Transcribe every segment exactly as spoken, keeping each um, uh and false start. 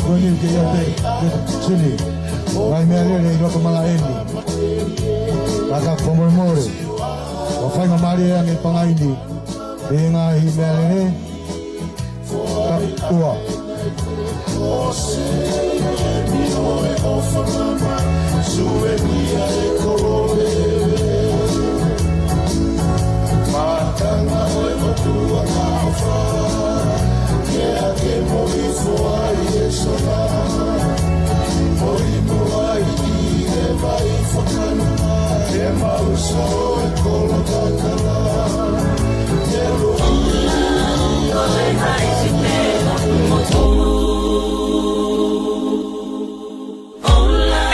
Ko eni ke ʻiate, ʻiate Sini. Ngaahi meʻalele ʻi loto malaʻe ni. Kātaki fakamolemole. ʻOku faingamālie ange Pangai ni. ʻI he ngaahi meʻalele. Ka ua.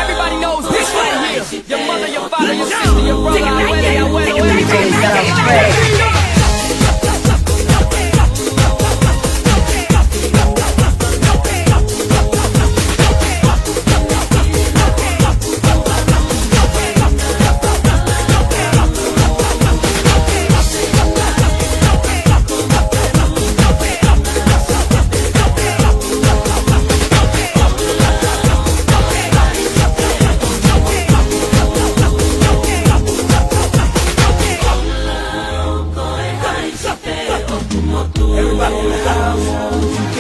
Everybody knows this right here. Your mother, your father, your sister, your brother,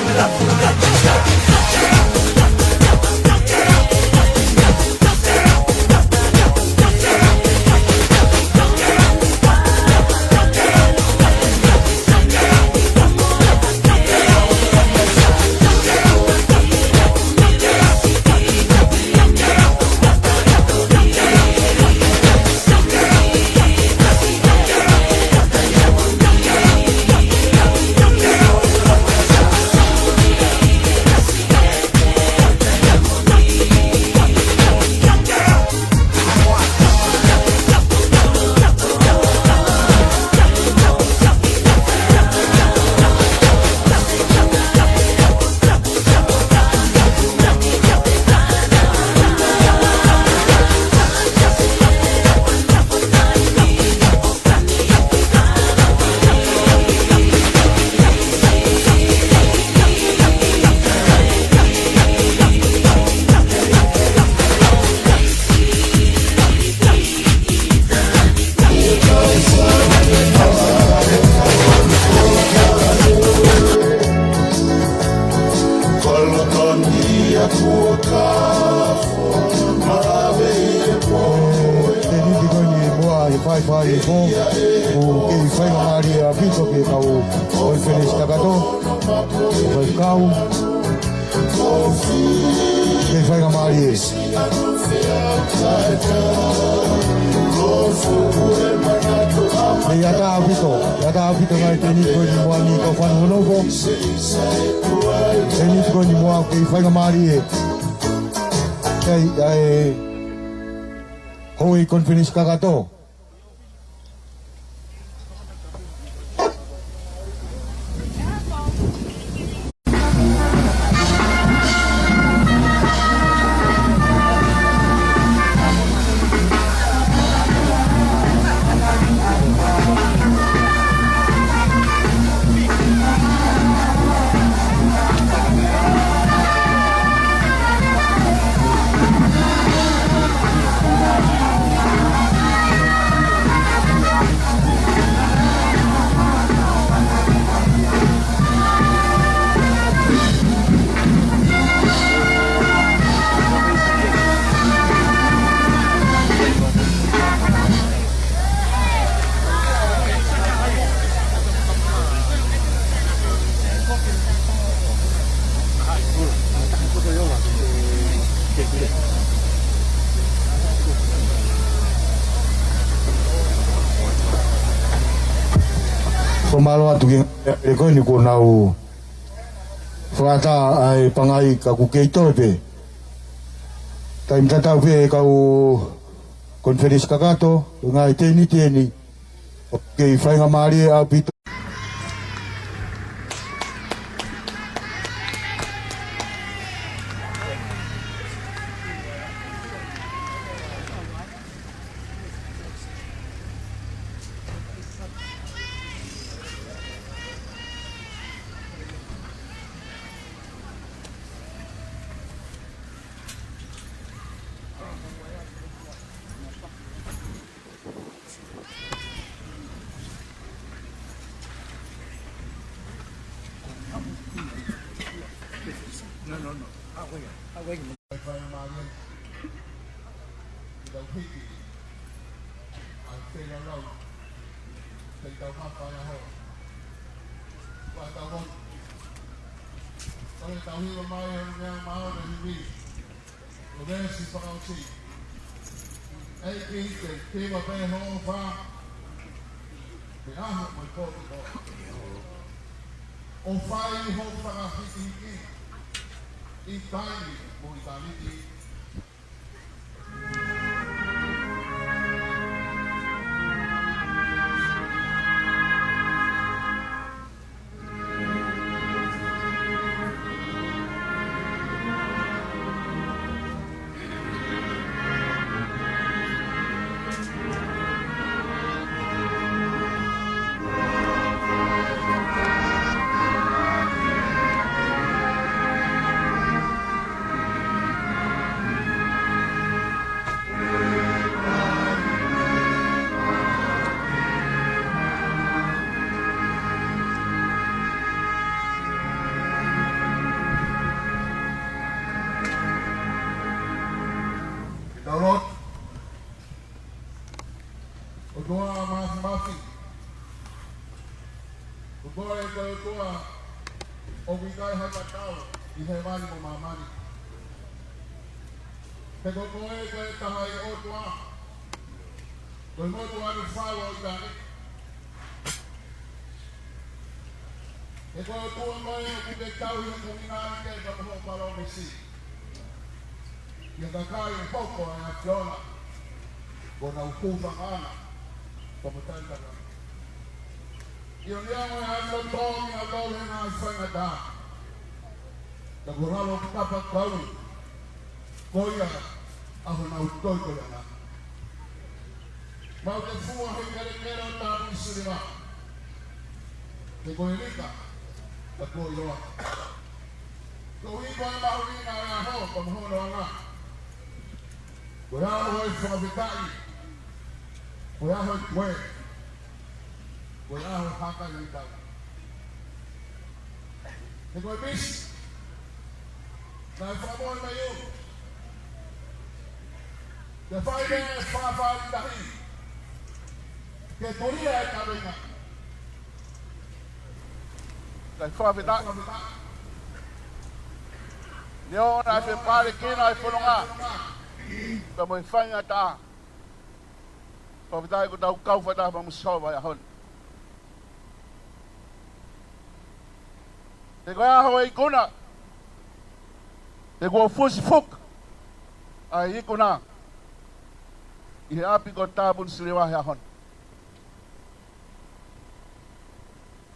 abuela, abuelo, everybody. Tēniti ko eni muʻa ʻi he faifai ʻe fo, ʻoku kei faingamālie ʻaupito ki he kau konifelenisi kakato, faifekau. Kei faingamālie. Kei ʻatā ʻaupito, ʻatā ʻaupito ngaahi tēniti ko eni muʻa ni kau fānau nofo. Tēniti ko eni muʻa kei faingamālie. Kei, ʻa e, houʻeiki konifelenisi kakato. Fakamālō atu ki he ngaahi meʻalele ko eni kuo nau fakaʻatā ʻa e Pangai ka ʻoku kei toe pē. Taimi tatau pē kau konifelenisi kakato, ngaahi tēniti eni, ʻoku kei faingamālie ʻaupito. No, no, no. Aʻu ia, aʻu ia. Fai mai e kiʻi tau hiki. ʻAi ke lau lau. Ke tau mapa ia ho. Ko e tau lau. Ko e tau hiva mai e meʻa maʻu e hivi. Ko e veesi fakaʻosi. ʻEiki, ke ke ʻofa pē hoʻo ʻofa. Ke ʻaho mo e pō ke pō. ʻO fai hoʻo fakahikihiki. ʻI taimi mo ʻitāniti. Ke tau lotu. ʻOtua Māfimafi. Ko koe ko e ʻOtua ʻoku ʻikai ha tatau ʻi hēvani mo māmani. He ko koe ko e taha ʻi ʻOtua. Ko e motuʻa ʻoku fau ʻo ʻitāniti. He ko e ʻOtua mai ʻoku ke tauhi hoʻo ngāue ke pea mo hoʻo palōmesi. ʻI he kakai ʻoku hoko ai ʻa e ʻAfiona. Ko honau hūfanga ʻana. Ko mo taitanga. ʻIo ni ʻa e ʻAfiona tō ni a tō he ngaahi faingataʻa. Ka ko lalo kapakau. Ko ia ʻa honau toitoiʻanga. Mau ke fua he kelekele ʻo tāpuni siliva. He ko e lika, ka ko e iloa. Ko e ʻuhi ko e mahuʻinga ʻo e ʻaho, ko e mahuʻinga. Ko e ʻaho ʻo e fakafetaʻi. Ko e ʻaho ʻo e kue. Ko e ʻaho ʻo e haka ʻi tau. He ko e misi. Naʻe fakamoʻoni mai ʻo. Ke fai meʻa ʻe fāfā ʻi tahi. Ke tulia e kaveinga. Kae fakafetaʻi. Neongo naʻe fepalekina e fononga. Ka mo e faingataʻa. Fakafetaʻi ko ʻetau kau fakataha mo Sihova he ʻaho ni. He ko e ʻaho ʻo e ikuna. He kuo fusi fuka ʻa e ikuna ʻi he ʻapi ko e tāpuni siliva he ʻaho ni.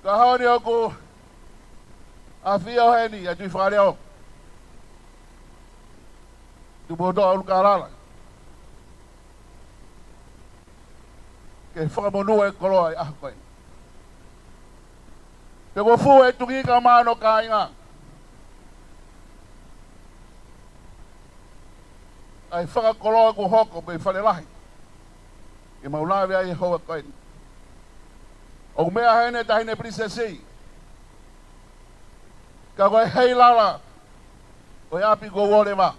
Ka ʻaho ni ʻoku ʻafio heni ʻa e Tuʻi Fakaleo. Tupuʻotoʻa ʻUlukalala. Ke fakamonū e koloa ʻi he ʻaho ko eni. Pea kuo fuʻu e tuʻunga ka mano kāinga. ʻA e fakakoloa kuo hoko mei Falelahi. ʻE mau lave ai he houa ko eni. ʻOku meʻa heni e Taʻahine Pilinisesi. Ka ko e heilala ʻo e ʻapi ko Uoleva.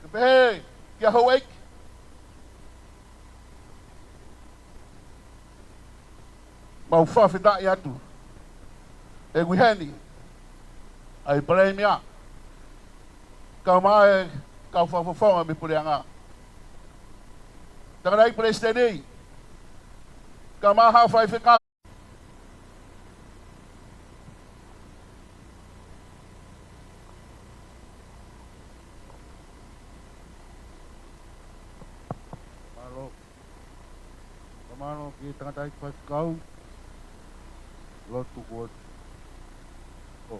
Ke pehē kia houʻeiki. Mau fakafetaʻi atu. ʻE ʻuhi heni ʻa e Palēmia. Kae ʻumaʻā e kau fakafofonga mei he puleʻanga. Tangataʻeiki Palesiteni. Kae ʻumaʻā haʻa faifekau. Mālō. Mālō ki he tangataʻeiki faifekau. Lotu kuo ʻo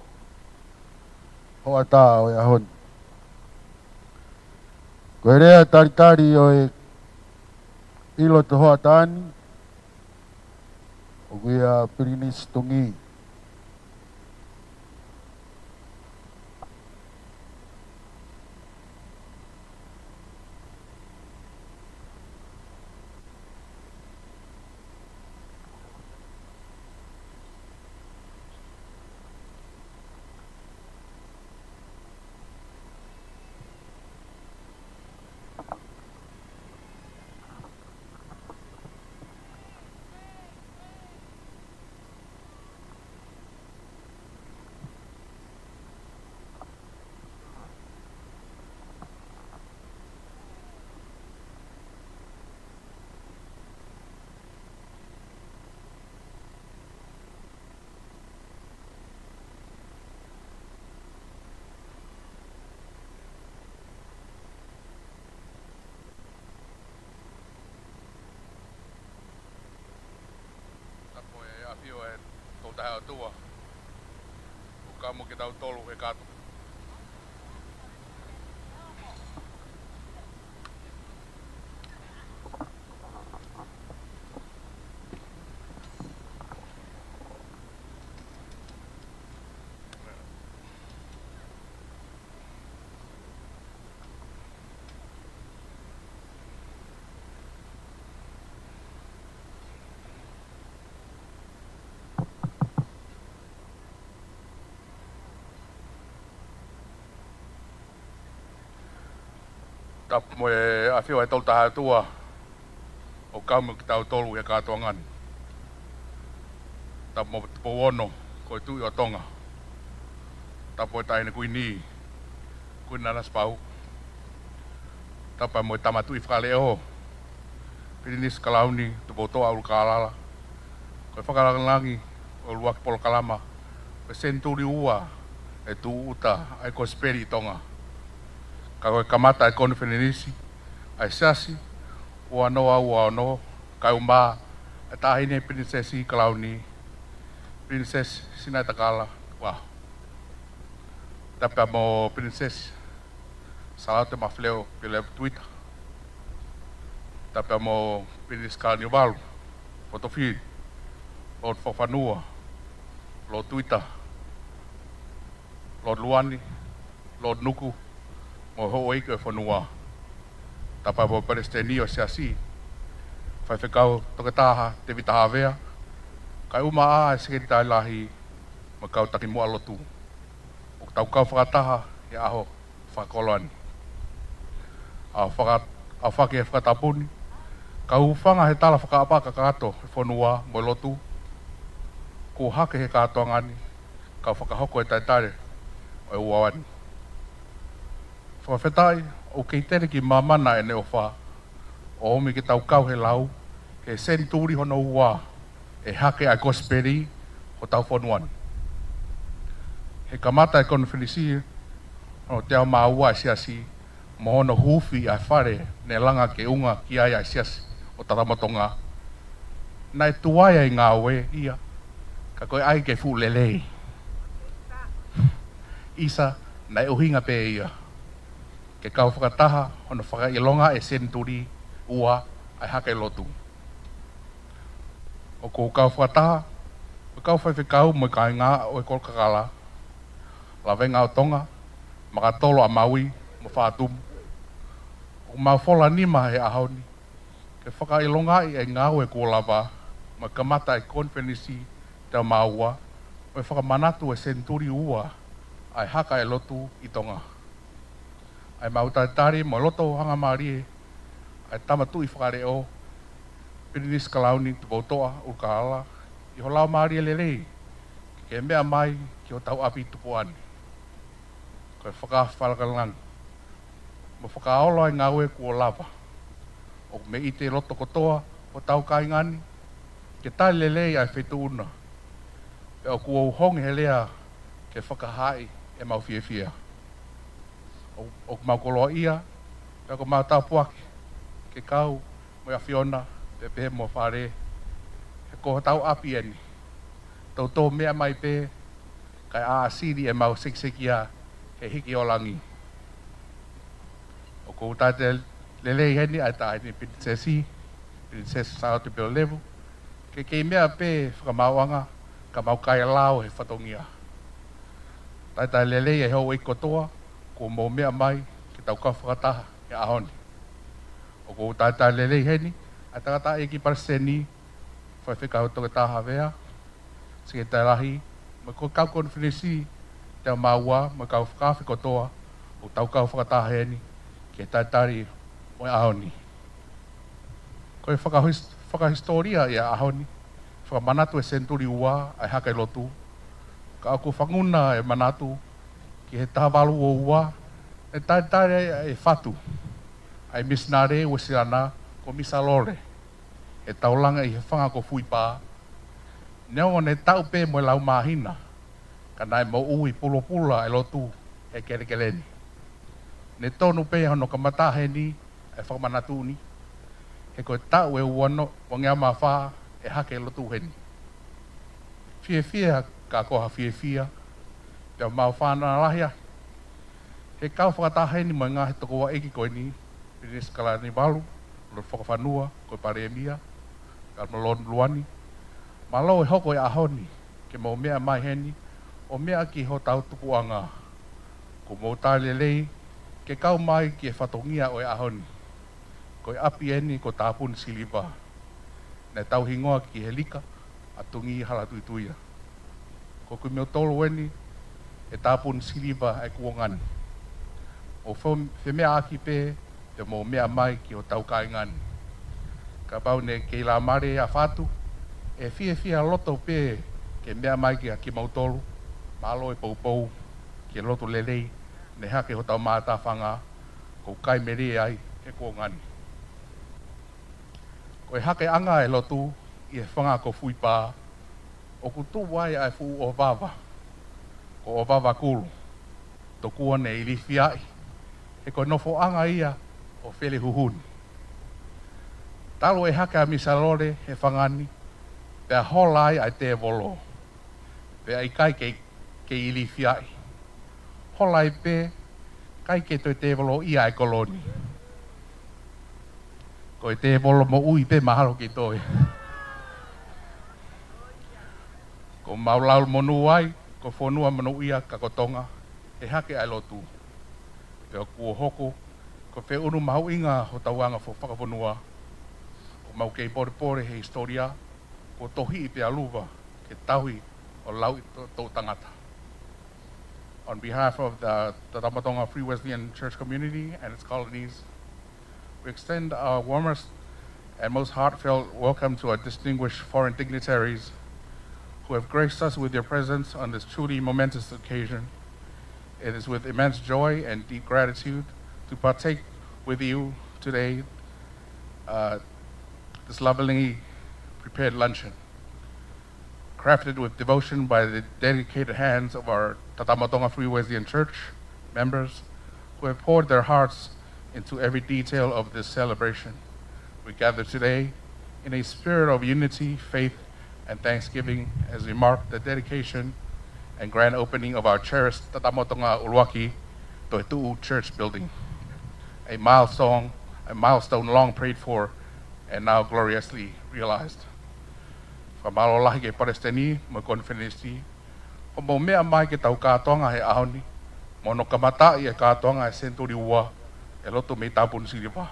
hoʻatā ʻo e ʻaho ni. Ko e lea talitali ʻo e ʻilo ʻo e hoʻatā ni. ʻOku ʻia Pilinisi Tungi. ʻAfio ʻa e Tolu Tahaʻi ʻOtua ʻo kau mo kitautolu he kātoanga. Tapu mo e ʻafio ʻa e Tolu Tahaʻi ʻOtua ʻo kau mo kitautolu he kātoanga ni. Tapu mo Tupou Ono, ko e Tuʻi ʻo Tonga. Tapu mo e Taʻahine Kuini, Kuini Nanasipauʻu. Tapu mo e Tama Tuʻi Fakaleʻo, Pilinisi Kalauni Tupoutoʻa ʻUlukalala. Ko e fakalāngilangi ʻo e ʻuluaki polokalama ʻo e senituli ua ʻe tūʻuta ai e Kosipeli ʻi Tonga. Ka ko e kamata ʻa e konifelenisi ʻa e Siasi, ua noa ua ono, kae ʻumaʻā ʻa e Taʻahine Pilinisesi Kalauni, Pilinisesi Sinaitakala Tukuʻaho. Tapu mo Pilinisesi Sālote Mafileʻo Pilevu Tuita. Tapu mo Pilinisi Kalaniuvalu Potofili, Lord Fakafanua, Lord Tuita, Lord Luani, Lord Nuku, mo e houʻeiki ʻo e fonua. Tapu mo e Palesiteni ʻo e Siasi, Faifekau Toketā Tēvita Havea, kae ʻumaʻā ʻa e Sekelitali Lahi mo e kau takimuʻa lotu ʻoku tau kau fakataha he ʻaho fakakoloa ni. ʻOku ou faka-, ʻoku ou fai ʻa e fakatapu ni, kau hūfanga he tala fakaʻapaʻapa kakato ʻa e fonua mo e lotu kuo hake he kātoanga ni, kau fakahoko e talitali ʻo e ua ni. Fakafetaʻi, ʻoku kei tele ki māmani ʻene ʻofa ʻo ʻomi ke tau kau he lau he senituli hono ua ʻe hake ai e Kosipeli hotau fonua ni. He kamata e konifelenisi hono teau mā ua ʻa e Siasi, mo hono huufi ʻa e fale ne langa ke unga ki ai ʻa e Siasi ʻo Tatamotonga, naʻe tuai ʻa e ngāue ia, ka ko e ʻai ke fuʻu lelei. ʻIsa, naʻe ʻuhinga pē ia ke kau fakataha hono fakaʻilonga e senituli ua ʻa e hake lotu. ʻOku ou kau fakataha mo e kau faifekau mo e kāinga ʻo e Kolokakala, Lavenga ʻo Tonga, Makatolo ʻa Maui, mo Fatumu. ʻOku mau fola nima he ʻaho ni ke fakaʻilongaʻi e ngāue kuo lava, mo e kamata e konifelenisi teau mā ua, mo e fakamanatu e senituli ua ʻa e hake e lotu ʻi Tonga. ʻOku mau talitali mo e loto hangamālie ʻa e Tama Tuʻi Fakaleʻo, Pilinisi Kalauni Tupoutoʻa ʻUlukalala, ʻi ho laumālie lelei ke ke meʻa mai ki hotau ʻapi tupuʻa ni. Ko e fakafalakalangi mo fakaʻola e ngāue kuo lava. ʻOku mei ʻite loto kotoa hotau kāinga ni ke tali lelei ʻa e feituʻu na, pea ʻoku ou honge he lea ke fakahaaʻi ʻemau fiefia. ʻO, ʻoku mau koloaʻia, pea ʻoku mau tāpuaki ke kau mo e ʻAfiona, pea pehē mo Fale, he ko hotau ʻapi eni. Toutou meʻa mai pē, kae ʻāsili ʻemau sekisekia he hiki ʻo langi. ʻOku ou talitali lelei heni ʻa e Taʻahine Pilinisesi, Pilinisesi Sālote Pilevu, ke kei meʻa pē fakamaauʻanga, ka mau kaihaʻa he fatongia. Talitali lelei e houʻeiki kotoa kuo mou meʻa mai ke tau kau fakataha he ʻaho ni. ʻOku ou talitali lelei heni ʻa e Tangataʻeiki Palesiteni, Faifekau Toketā Havea, Sekelitali Lahi, mo e kau konifelenisi teau mā ua, mo e kau fakaafe kotoa ʻoku tau kau fakataha heni ke talitali mo e ʻaho ni. Ko e fakahis-, fakahisitōlia ia ʻaho ni, fakamanatu e senituli ua ʻa e hake lotu, ka ʻoku fanguna e manatu ki he taha valu ua ua, ʻe talitali ai ʻe Fatu, ʻa e misinale Uēsiliana ko Misa Lole, ʻe taulanga ʻi he fanga ko Fuipā. Neongo ne taʻu pē mo e lau māhina, ka naʻe moʻui pulopula e lotu he kelekele ni. Ne tonu pē hono kamata heni e fakamanatu ni, he ko e taʻu ʻe ua noa, uangeau mā fā ʻe hake lotu heni. Fiefia, ka ko ha fiefia, pea mau fānau lahi ai. He kau fakataha heni mo e ngaahi tokoua ʻeiki ko eni, Pilinisi Kalaniuvalu, Lord Fakafanua, ko e Palēmia, Kalamalon Luani. Mālō e hoko e ʻaho ni, ke mou meʻa mai heni, ʻo meʻa ki hotau tupuʻanga. Ko mou tali lelei, ke kau mai ki he fatongia ʻo e ʻaho ni. Ko e ʻapi eni ko Tāpuni Siliva. Naʻe tauhingoa ki he lika ʻa Tungī Halatuituia. Ko kimoutolu eni ʻe Tāpuni Siliva ʻa e kuonga ni. ʻO fe-, femeʻaʻaki pē, te mou meʻa mai ki hotau kāinga ni. Kapau naʻe kei lāmale ʻa Fatu, ʻe fiefia loto pē ke meʻa mai kia kimoutolu, mālō e poupou, ke lotu lelei, ne hake hotau mātāfanga, ko kai mele ai he kuonga ni. Ko e hakeʻanga e lotu ʻi he fanga ko Fuipā, ʻoku tuʻu ai ʻa e fuʻu ʻovava, ko ʻOvava Kulu, tokua ne ilifiaʻi, he ko e nofoʻanga ia ʻo Felehuhu ni. Talu e hake ʻa Misa Lole he fanga ni, pea hola ai ʻa e tēvolo. Pea ʻikai ke, ke ilifiaʻi. Hola ai pē, ʻikai ke toe tēvolo ia e kolo ni. Ko e tēvolo moʻui pē mahalo ke toe. Ko mau lau monū ai, ko fonua monūʻia ka ko Tonga, he hake ʻa e lotu. Pea kuo hoko, ko e feʻunu mahuʻinga hotau anga fo-, fakafonua. Ko mau kei polepole he hisitōlia, ko tohi i pea luva, ke tauhi ʻo lau ʻi to-, toʻutangata. On behalf of the Tatamotonga Free Wesleyan Church community and its colonies, we extend our warmest and most heartfelt welcome to our distinguished foreign dignitaries who have graced us with your presence on this truly momentous occasion. It is with immense joy and deep gratitude to partake with you today, uh, this lovingly prepared luncheon, crafted with devotion by the dedicated hands of our Tatamotonga Free Wesleyan Church members, who have poured their hearts into every detail of this celebration. We gather today in a spirit of unity, faith, and thanksgiving as we mark the dedication and grand opening of our cherished Tatamotonga ʻUluaki Toetuʻu Church building, a milestone, a milestone long prayed for and now gloriously realized. Fakamālō lahi ki he Palesiteni mo e Konifelenisi, hoʻomou meʻa mai ke tau kātoanga he ʻaho ni, mo hono kamataʻi e kātoanga e senituli ua, e lotu mei Tāpuni Siliva.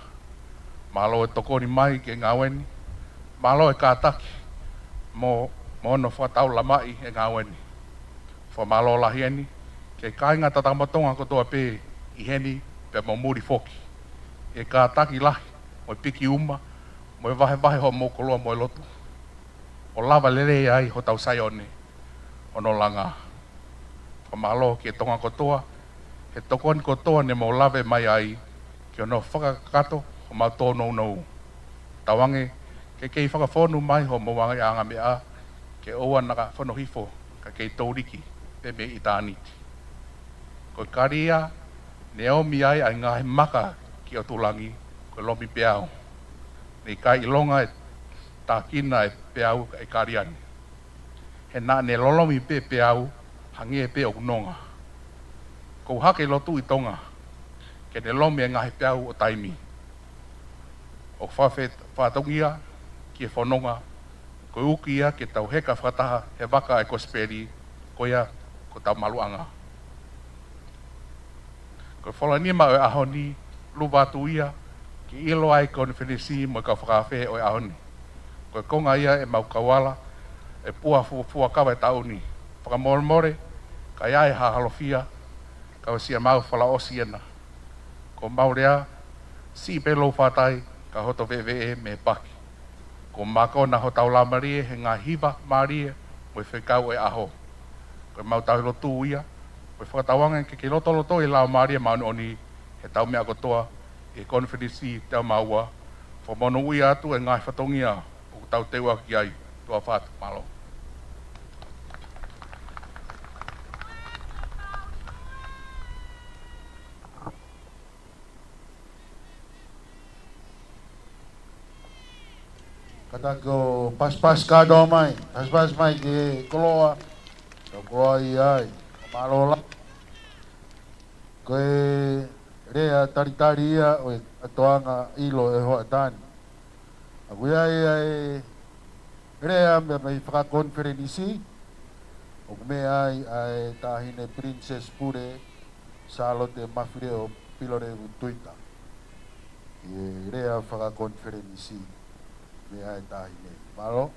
Mālō e tokoni mai ki he ngāue ni, mālō e kātaki, mo, mo hono fakataulamaʻi e ngāue ni. Fakamālō lahi eni, ki he kāinga Tatamotonga kotoa pē ʻi heni pea mo muli foki. E kātaki lahi, mo e piki uma, mo e vahevahe hoʻomou koloa mo e lotu. ʻO lava lelei ai hotau Saione, hono langa. Fakamālō ki he Tonga kotoa, he tokoni kotoa ne mou lave mai ai, ki hono fakakakato homau tōnounou. Tauange, ke kei fakafonu mai hoʻomou angameʻa, ke ʻoua naʻa fonu hifo, ka kei touliki, pē mei ʻitāniti. Ko e kali ia, ne ʻomi ai ʻa e ngaahi maka ki ʻOtulangi, ko e lomipeau. Ne ʻikai ʻilonga e tākina e peau ʻa e kali ni. He naʻa ne lolomi pē peau, hangē pē ʻoku nonga. Ko e hake lotu ʻi Tonga, ke ne lomi e ngaahi peau ʻo taimi. ʻO fakafe-, fatongia ki he fononga, ko e uki ia ke tau heka fakataha he vaka e kosipeli, ko ia ko hotau maluʻanga. Ko e fola nima ʻo e ʻaho ni, luva atu ia, ke ʻilo ai e Konifelenisi mo e kau fakaafe ʻo e ʻaho ni. Ko e konga ia ʻemau kauala, e pua fu-, fuakava e taʻu ni. Fakamolemole, ka ʻi ai ha halofia, ka ʻosi ia mau falaʻosi ena. Ko mau lea, siʻi pē lou fatai, ka hoto veʻeveʻe mei he paki. Ko mākona hotau laumālie he ngaahi hiva mālie mo e fekau ʻo e ʻaho. Ko ʻemau tauhi lotu ia, ko e fakatauange ke ke lotoloto e Laumālie Māʻoniʻoni he tau meʻa kotoa, ʻi he Konifelenisi taʻu mā ua, fakamonūʻia atu e ngaahi fatongia ʻoku tau teuʻaki ai, tuʻa ʻofa atu, mālō. Kātaki ʻo pasipasi kātoa mai. Pasipasi mai ki he koloa. Ka koloa ia ai. Mālō lahi. Ko e lea talitali ia ʻo e kātoanga ʻilo ʻe hoʻatā ni. ʻOku ʻi ai ʻa e lea mei, mei fakakonifelenisi, ʻoku meʻa ai ʻa e Taʻahine Princess Pule Sālote Mafileʻo Pilolevu Tuita. ʻI he lea fakakonifelenisi, meʻa ʻa e Taʻahine. Mālō.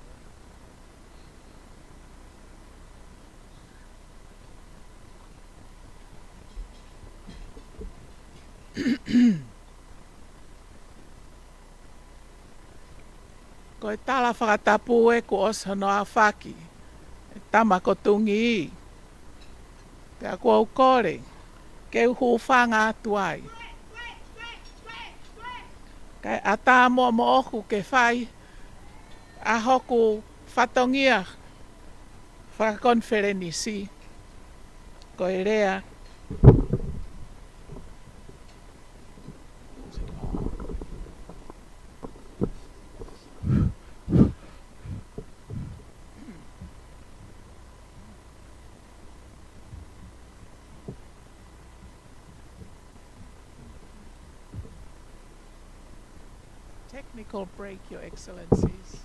Ko e tala fakatapu ē kuo ʻosi hono aofaki, ʻe Tama ko Tungī. Pea ʻoku ou kole ke u hūfanga atu ai. Kae ʻatā muʻa moʻoku ke fai ʻa hoku fatongia fakakonifelenisi. Ko e lea. Technical break, Your Excellencies.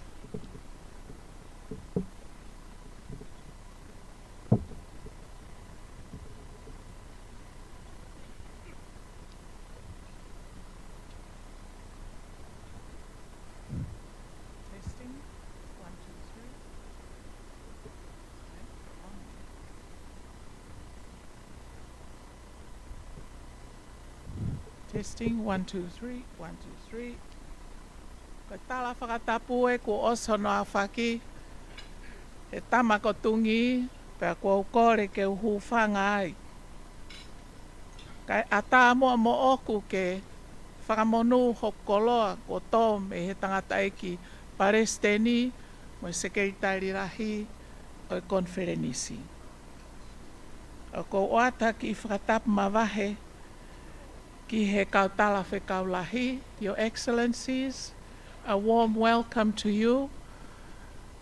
Testing. One, two, three. Okay, we're on. Testing, one, two, three, one, two, three. Ko e tala fakatapu ē kuo ʻosi hono aofaki, ʻe Tama ko Tungī, pea ʻoku ou kole ke u hūfanga ai. Kae ʻatā muʻa moʻoku ke fakamonū hoku koloa kuo tō mei he tangataʻeiki Palesiteni mo e Sekelitali Lahi ʻo e Konifelenisi. ʻOku ou ʻoatu ha kiʻi fakatapu mavahe ki he kau talafekau lahi. Your Excellencies, a warm welcome to you.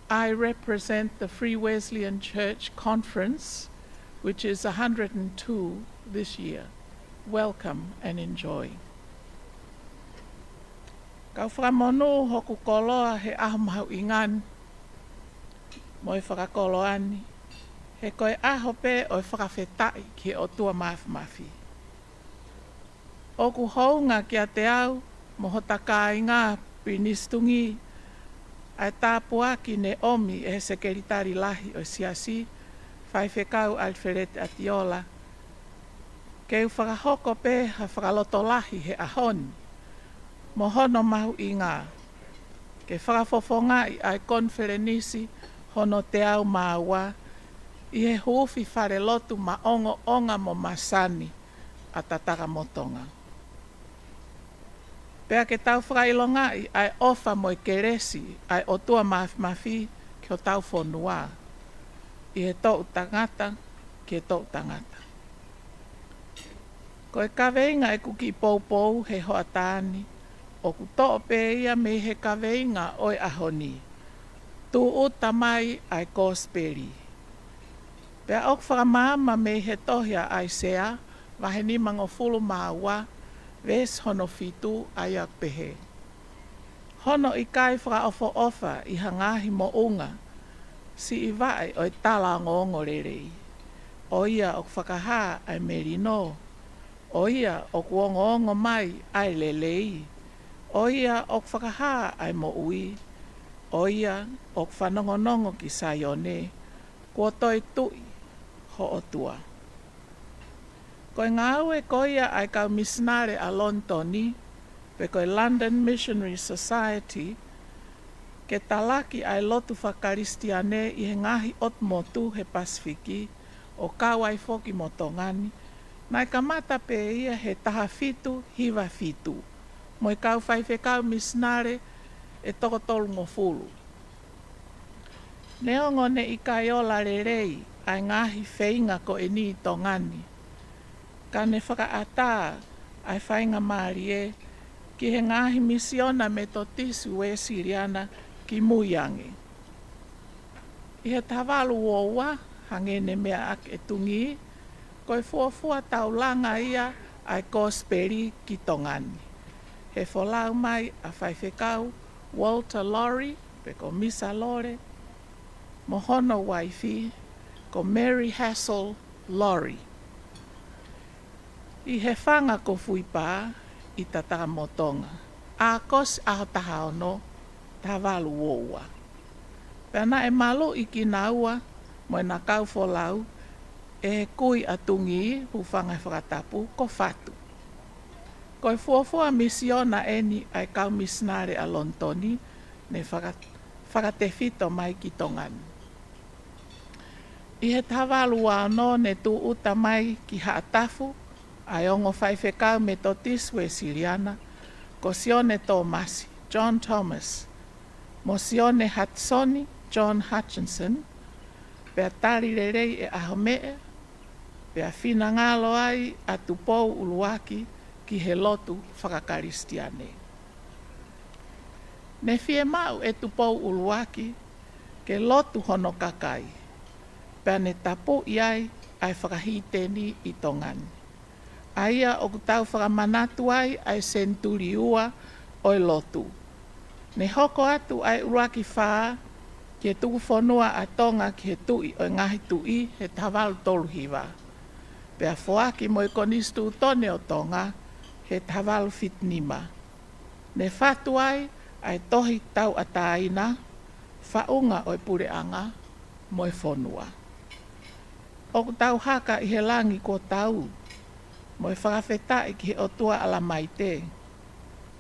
I represent the Free Wesleyan Church Conference, which is a hundred and two this year. Welcome and enjoy. Kau fakamonū hoku koloa he ʻaho mahuʻinga ni mo e fakakoloa ni, he ko e ʻaho pē ʻo e fakafetaʻi ki he ʻOtua Māfimafi. ʻOku hounga kiate au mo hota kāinga Pilinisi Tungī ʻa e tāpuaki ne ʻomi ʻe he Sekelitali Lahi ʻo e Siasi, Faifekau ʻAlifeleti ʻAtiola, ke u fakahoko pē ha fakalotolahi he ʻaho ni mo hono mahuʻinga, ke fakafofongaʻi ʻa e Konifelenisi hono teau mā ua ʻi he huufi falelotu maʻongoʻonga mo masani ʻa Tatakamotonga. Pea ke tau fakaʻilongaʻi ʻa e ʻofa mo e kelesi ʻa e ʻOtua Māfimafi ki hotau fonua, ʻi he toʻu tangata ki he toʻu tangata. Ko e kaveinga ʻeku kiʻi poupou he hoʻatā ni, ʻoku toʻo pē ia mei he kaveinga ʻo e ʻaho ni: Tūʻuta mai ʻa e Kosipeli. Pea ʻoku fakamaama mei he tohi ʻa ʻAisea, vahe nimangofulu mā ua, veesi hono fitu, ʻa ia ʻoku pehē: Hono ʻikai fakaʻofoʻofa ʻi ha ngaahi moʻunga siʻi vaʻe ʻo e talaongoongo lelei, ʻo ia ʻoku fakahā ʻa e melino, ʻo ia ʻoku ongoongo mai ʻa e lelei, ʻo ia ʻoku fakahā ʻa e moʻui, ʻo ia ʻoku fanongonongo ki Saione, kuo toetuʻi ho ʻOtua. Ko e ngāue ko ia ʻa e kau misinale ʻa Lonitoni, pe ko e London Missionary Society, ke talaki ʻa e lotu fakakalisitiane ʻi he ngaahi ʻotu motu he Pasifiki, ʻo kau ai foki mo Tonga ni, naʻe kamata pē ia he taha fitu hiva fitu, mo e kau faifekau misinale ʻe toko tolungofulu. Neongo ne ʻikai ola lelei ʻa e ngaahi feinga ko eni ʻi Tonga ni, ka ne fakaʻatā ʻa e faingamālie ki he ngaahi misiona Metotisi Uēsiliana ki mui ange. ʻI he taha valu ua ua, hangē ne meʻa ʻaki ʻe Tungī, ko e fuofua taulanga ia ʻa e Kosipeli ki Tonga ni. He folau mai ʻa Faifekau Walter Lawrie, pe ko Misa Lole, mo hono uaifi, ko Mary Hassell Lawrie. ʻI he fanga ko Fuipā ʻi Tatakamotonga, ʻAokosi ʻaho taha ono, taha valu ua ua. Pea naʻe maluʻi kinaua mo ʻena kau folau ʻe he kui ʻa Tungī, hūfanga he fakatapu, ko Fatu. Ko e fuofua misiona ʻeni ʻa e kau misinale ʻa Lonitoni ne faka-, fakatefito mai ki Tonga ni. ʻI he taha valu ua ono ne tūʻuta mai ki Haʻatafu ʻa e ongo faifekau Metotisi Uēsiliana, ko Sione Tōmasi, John Thomas, mo Sione Hatisoni, John Hutchinson, pea tali lelei ʻe ʻAhomeʻa, pea finangalo ai ʻa Tupou ʻUluaki ki he lotu fakakalisitiane. Ne fiemaʻu ʻe Tupou ʻUluaki ke lotu hono kakai, pea ne tapuʻi ai ʻa e fakahīteni ʻi Tonga ni, ʻa ia ʻoku tau fakamanatu ai ʻa e senituli ua ʻo e lotu. Ne hoko atu ʻa e ʻUluaki Fā ki he tukufonua ʻa Tonga ki he Tuʻi ʻo e Ngaahi Tuʻi he taha valu tolu hiva, pea foaki mo e Konisitūtone ʻo Tonga he taha valu fitu nima. Ne fatu ai ʻa e tohi tauʻatāina, Faʻunga ʻo e Puleʻanga mo e Fonua. ʻOku tau haka ʻi he langi kuo tau, mo e fakafetaʻi ki he ʻOtua ʻAlamaite,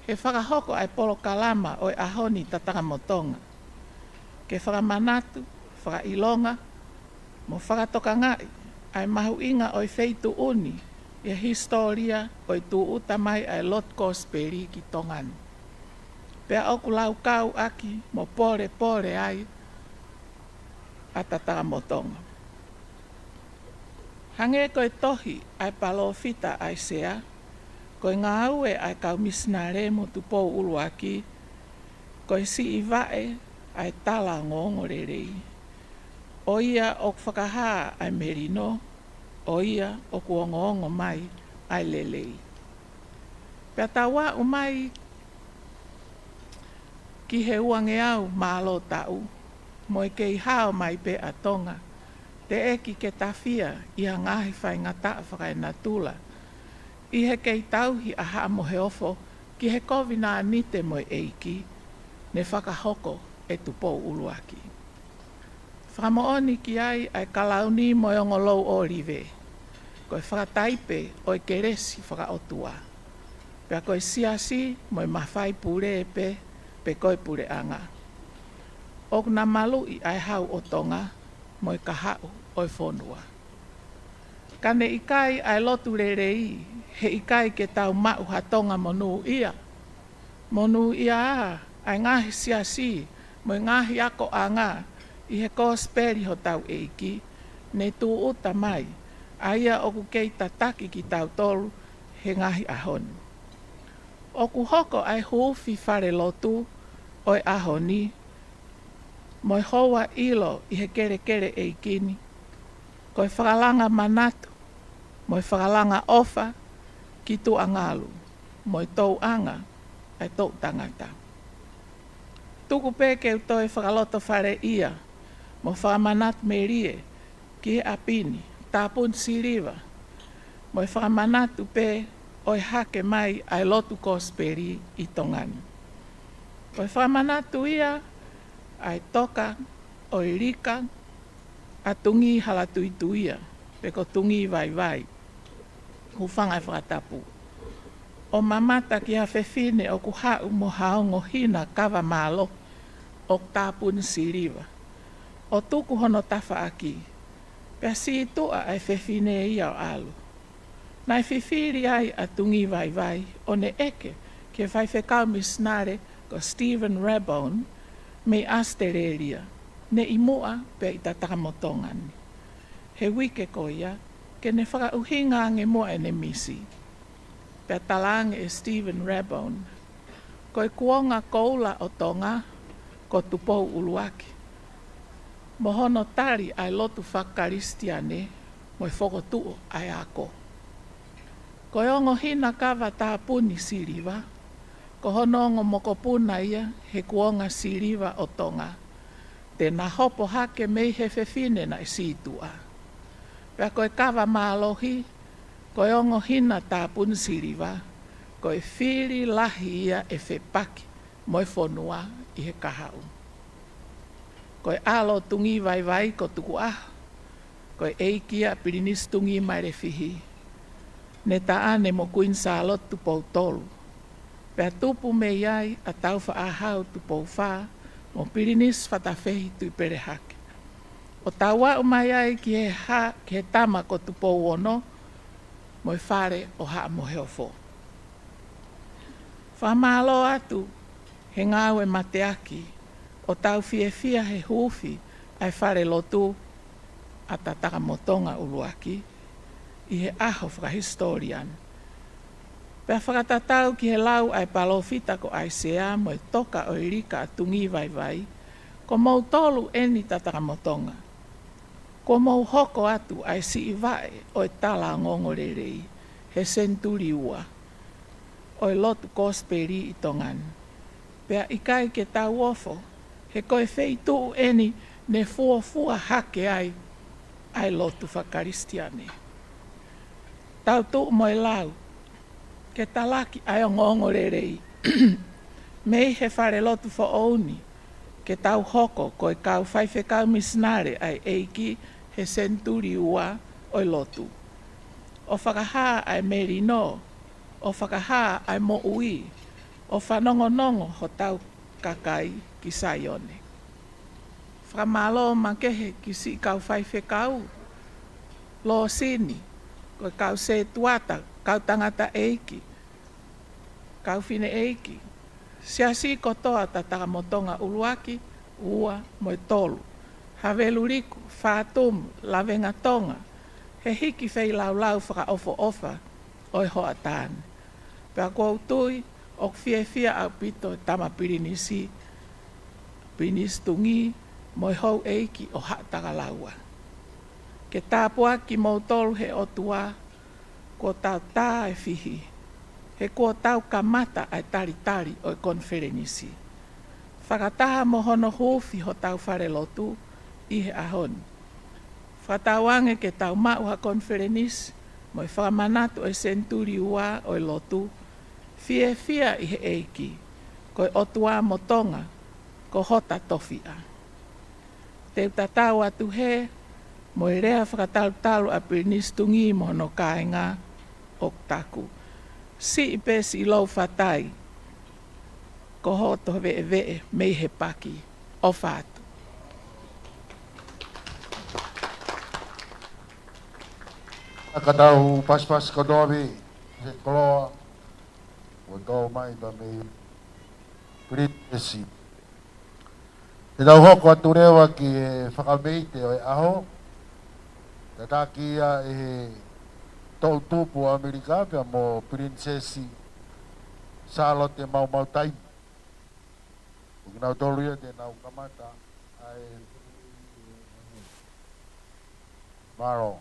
he fakahoko ʻa e polokalama ʻo e ʻaho ni ʻi Tatakamotonga, ke fakamanatu, fakaʻilonga, mo fakatokangaʻi ʻa e mahuʻinga ʻo e feituʻu ni ʻi he hisitōlia ʻo e tūʻuta mai ʻa e lotu Kosipeli ki Tonga ni. Pea ʻoku laukau ʻaki mo polepole ai ʻa Tatakamotonga. Hangē ko e tohi ʻa e palōfita ʻAisea, ko e ngāue ʻa e kau misinale mo Tupou ʻUluaki ko e siʻi vaʻe ʻa e tala ongoongolelei. ʻO ia ʻoku fakahā ʻa e melino, ʻo ia ʻoku ongoongo mai ʻa e lelei. Pea tau aʻu mai ki he uangeau mālō taʻu, mo e kei hao mai pē ʻa Tonga, teʻeki ke tafia ʻi ha ngaahi faingataʻa fakaenatula, ʻi he kei tauhi ʻa Haʻa Moheofo ki he kovinānite mo e ʻEiki ne fakahoko ʻe Tupou ʻUluaki. Fakamoʻoni ki ai ʻa e kalauni mo e ongo lou ʻōlive, ko e fakataipe ʻo e kelesi fakaʻotua. Pea ko e siasi mo e mafai pule pē, pe ko e puleʻanga. ʻOku na maluʻi ʻa e hau ʻo Tonga mo e kahaʻu ʻo e fonua. Ka ne ʻikai ʻa e lotu lelei, he ʻikai ke tau maʻu ha Tonga monūʻia. Monūʻia ā ʻa e ngaahi siasi mo e ngaahi akoʻanga ʻi he Kosipeli hotau ʻEiki ne tūʻuta mai, ʻa ia ʻoku kei tataki kitautolu he ngaahi ʻaho ni. ʻOku hoko ʻa e huufi falelotu ʻo e ʻaho ni mo e houa ʻilo ʻi he kelekele ʻeiki ni, ko e fakalanga manatu mo e fakalanga ʻofa ki Tuʻangalu mo e touʻanga ʻa e toʻu tangata. Tuku pē ke u toe fakalotofaleʻia mo fakamanatu melie ki he ʻapi ni, tāpuni siliva, mo e fakamanatu pē ʻo e hake mai ʻa e lotu Kosipeli ʻi Tonga ni. Ko e fakamanatu ia ʻa e toka ʻo e lika ʻa Tungī Halatuituia, pe ko Tungī Vaivai, hūfanga he fakatapu, ʻo mamata ki ha fefine ʻoku haʻu mo ha ongo hina kava mālohi ʻoku tāpuni siliva, ʻo tuku hono tafaʻaki, pea sītuʻa ʻa e fefine ia ʻo ʻalu. Naʻe fifili ai ʻa Tungī Vaivai ʻo ne ʻeke ki he faifekau misinale ko Stephen Rebone mei ʻAositelēlia, ne ʻi muʻa pea ʻi Tatakamotonga ni, he uike ko ia, ke ne fakaʻuhinga ange muʻa ʻene misi. Pea talaange ʻe Stephen Rebone, ko e kuonga koula ʻo Tonga, ko Tupou ʻUluaki, mo hono tali ʻa e lotu fakakalisitiane mo e fokotuʻu ʻa e ako. Ko e ongo hina kava tāpuni siliva, ko hono ongo mokopuna ia he kuonga siliva ʻo Tonga, te na hopo hake mei he fefine naʻe sītuʻa. Pea ko e kava mālohi, ko e ongo hina tāpuni siliva, ko e fili lahi ia ʻe fepaki mo e fonua ʻi he kahaʻu. Ko e ʻalo Tungī Vaivai ko Tukuʻaho, ko e ʻeiki ia ʻa Pilinisi Tungī Mailefihi, ne taʻane mo Kuini Sālote Tupou Tolu. Pea tupu mei ai ʻa Taufaʻāhau Tupou Fā mo Pilinisi Fatafehi Tuʻipelehake, ʻo tau aʻu mai ai ki he ha-, ki he tama ko Tupou Ono mo e fale ʻo Haʻa Moheofo. Fakamālō atu he ngāue mateaki ʻo tau fiefia he huufi ʻa e falelotu ʻa Tatakamotonga ʻUluaki ʻi he ʻaho fakahisitōlia ni. Pea fakatatau ki he lau ʻa e palōfita ko ʻAisea mo e toka ʻo ʻIlika ʻa Tungī Vaivai, ko moutolu eni Tatakamotonga, kuo mou hoko atu ʻa e siʻi vaʻe ʻo e tala ongoongolelei he senituli ua ʻo e lotu Kosipeli ʻi Tonga ni. Pea ʻikai ke tau ofo, he ko e feituʻu eni ne fuofua hake ai ʻa e lotu fakakalisitiane. Tau tuʻu mo e lau ke talaki ʻa e ongoongolelei mei he falelotu foʻou ni, ke tau hoko ko e kau faifekau misinale ʻa e ʻEiki he senituli ua ʻo e lotu, ʻo fakahā ʻa e melino, ʻo fakahā ʻa e moʻui, ʻo fanongonongo hotau kakai ki Saione. Fakamālō makehe ki siʻi kau faifekau, lōsini, ko e kau sētuata, kau tangataʻeiki, kau fineʻeiki, siasi kotoa Tatakamotonga ʻUluaki, Ua mo e Tolu, Haveluliku, Fatumu, Lavengatonga, he hiki feilaulau fakaʻofoʻofa ʻo e hoʻatā ni. Pea ʻoku ou tui ʻoku fiefia ʻaupito e tama pilinisi, Pilinisi Tungī mo e houʻeiki ʻo Haʻatakalaua. Ke tāpuaki kimoutolu he ʻOtua, kuo tau tā e fihi, he kuo tau kamata ʻa e talitali ʻo e konifelenisi. Fakataha mo hono huufi hotau falelotu ʻi he ʻaho ni, fakatauange ke tau maʻu ha konifelenisi mo e fakamanatu ʻo e senituli ua ʻo e lotu, fiefia ʻi he ʻEiki, ko e ʻOtua mo Tonga ko hota tofiʻa. Te u tatau atu hē mo e lea fakatalutalu ʻa Pilinisi Tungī mo hono kāinga, ʻoku taku: Siʻi pē siʻi lou fatai, ko hoto veʻeveʻe mei he paki. ʻOfa atu. Ka tau pasipasi kotoa pē he koloa ʻoku tō mai pea mei Pilinisesi. Te tau hoko atu leva ki he fakameite ʻo e ʻaho, tataki ia ʻe he toʻutupu ʻo ʻAmelika pea mo Pilinisesi Sālote Maumau Taimi. Ko kinautolu ia te nau kamata ʻa e mālō.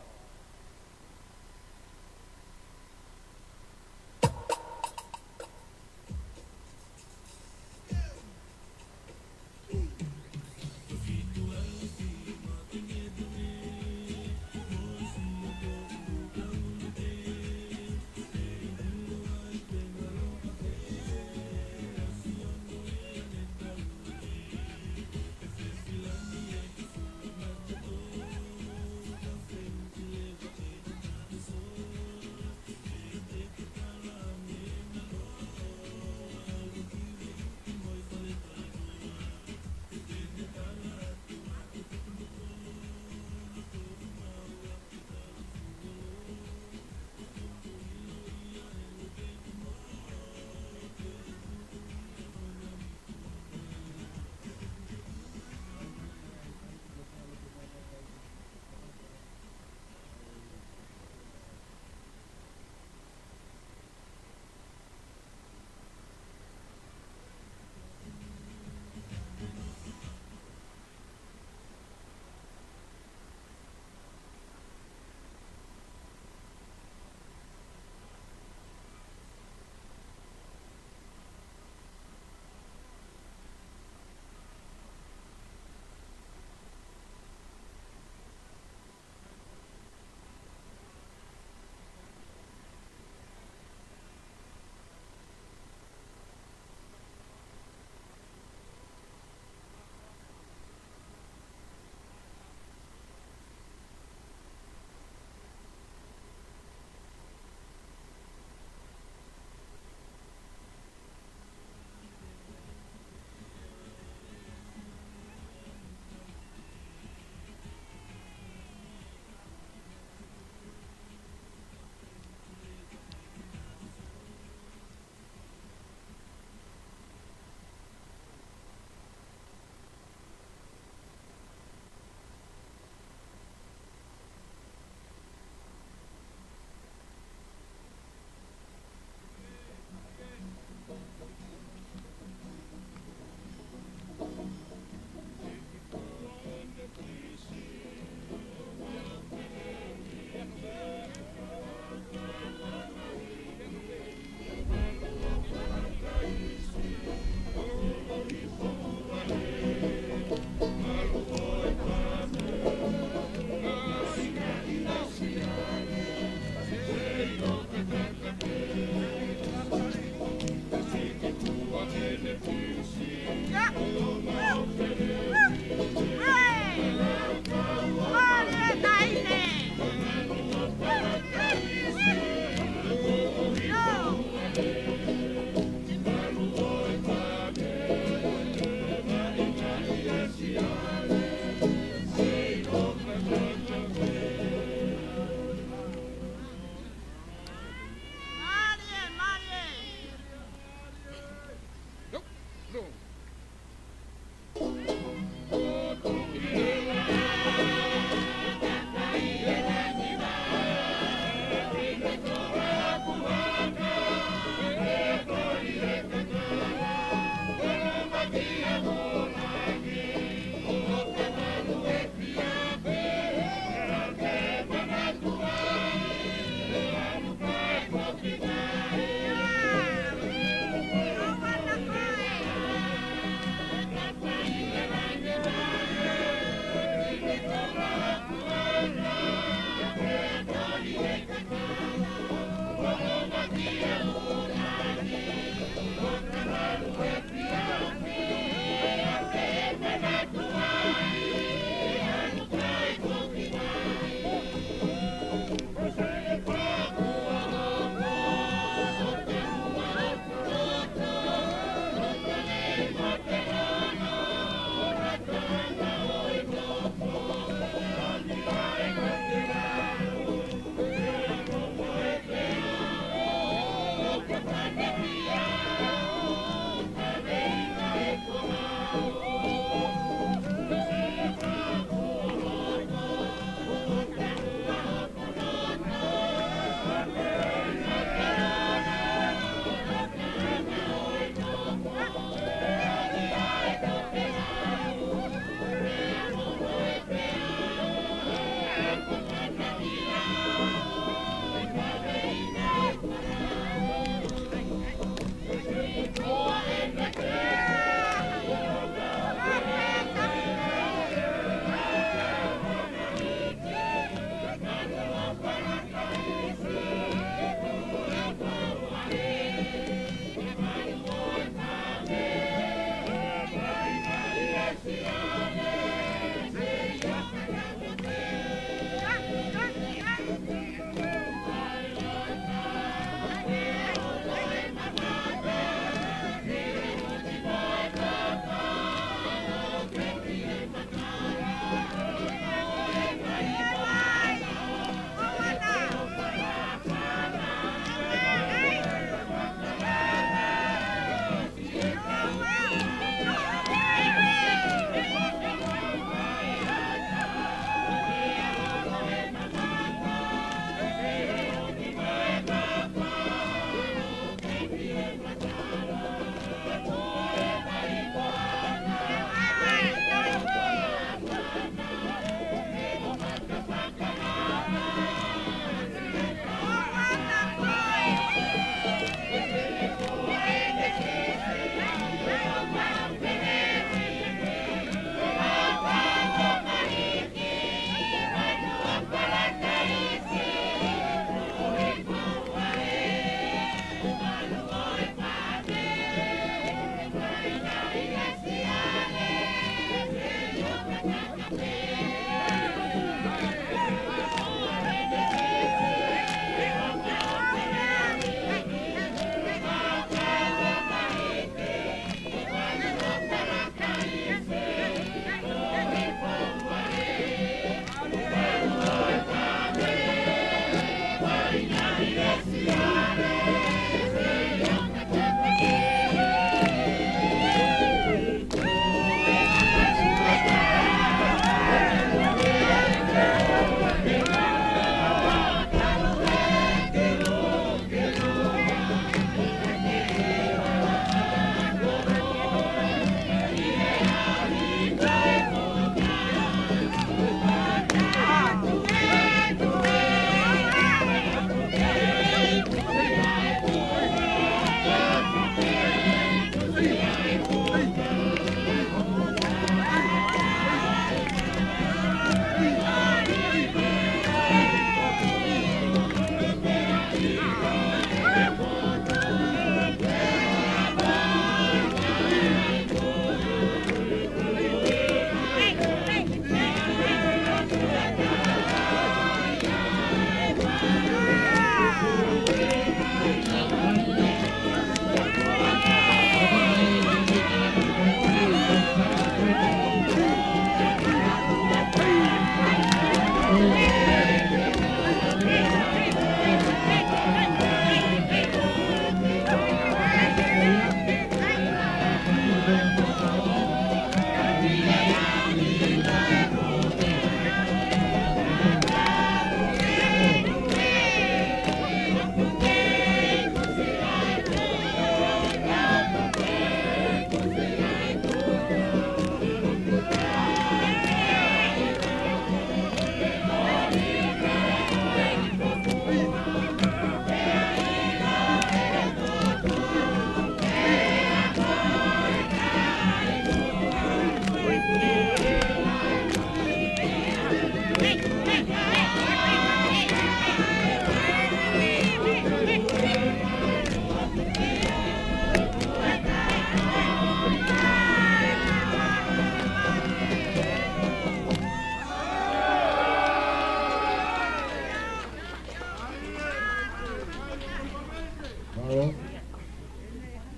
ʻI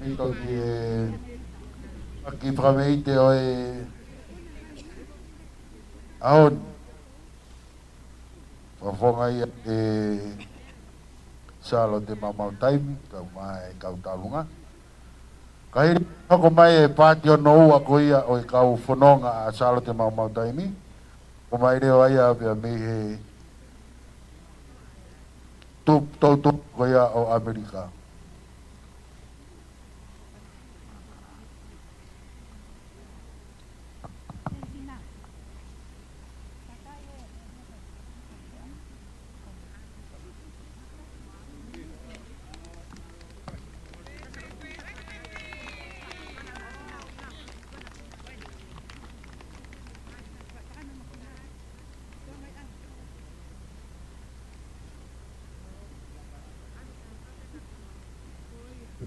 he toki e ʻaki fakameite ʻo e ʻaho ni. Fakafofonga ia ʻe Sālote Maumau Taimi, kau mai e kau tauʻolunga. Ka hili hoko mai e paati hono ua ko ia ʻo e kau fononga ʻa Sālote Maumau Taimi, ʻomai leva ia pea mei he tup-, toʻutupu ko ia ʻo ʻAmelika.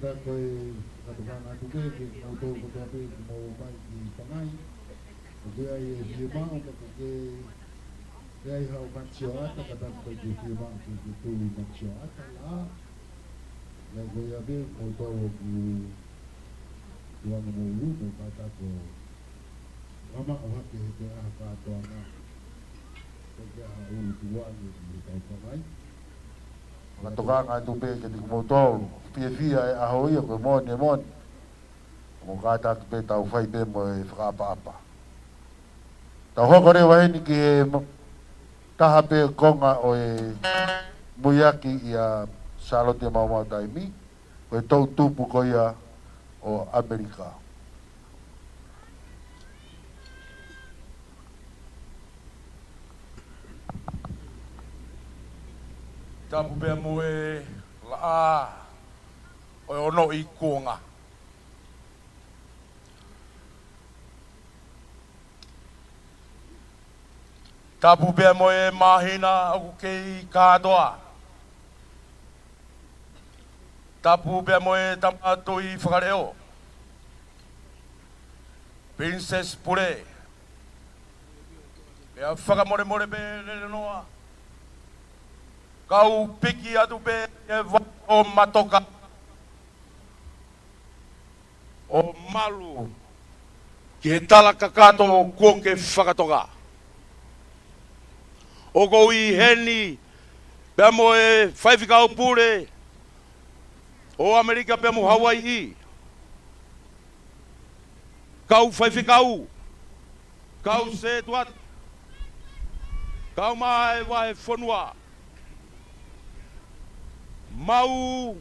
Pea ko e fakatokanga atu pē kiate kimoutolu kotoa pē ʻoku mou ō mai ki Pangai. ʻOku ʻi ai e fiemaʻu, ka ʻoku ke ʻi ai haʻo mate sioʻata, kātaki ko e fiemaʻu ke ke tuli mate sioʻata lā. Pea ko ia pē kimoutolu ʻoku tuʻunga mo ulu, mo kātaki ʻo maʻu hake he ko e ʻaho kātoanga. Ko e ʻaho ʻuluaki ʻi he taʻu ko eni. Fakatokanga atu pē kiate kimoutolu, fiefia e ʻaho ia, ko e moʻoni, moʻoni. Mou kātaki pē tau fai pē mo e fakaʻapaʻapa. Tau hoko leva heni ki he mo-, taha pē konga ʻo e muiaki ʻia Sālote Maumau Taimi, ko e toʻutupu ko ia ʻo ʻAmelika. Tapu pea mo e laʻā ʻo e ono ʻi kuonga. Tapu pea mo e māhina ʻoku kei kātoa. Tapu pea mo e tama tuʻi fakaleʻo, Princess Pule. Pea fakamolemole pē lelenoa, kau piki atu pē e vā ʻo Matoka ʻo malu ki he tala kakato kuo ke fakatoka. ʻOku ou ʻi heni pea mo e faifekau pule ʻo ʻAmelika pea mo Hauaiʻi. Kau faifekau, kau sētuata, kau maʻa e vahefonua. Mau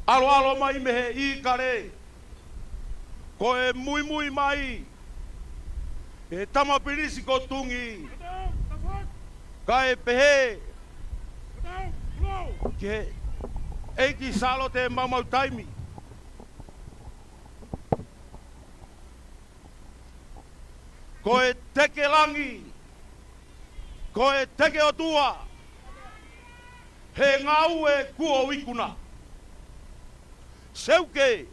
ʻaloʻalo mai mei he ʻīkale, ko e muimui mai e tama pilisi ko Tungi, kae pehē ki he ʻEiki Sālote Maumau Taimi. Ko e teke langi, ko e teke ʻOtua, he ngāue kuo ikuna. Seuke,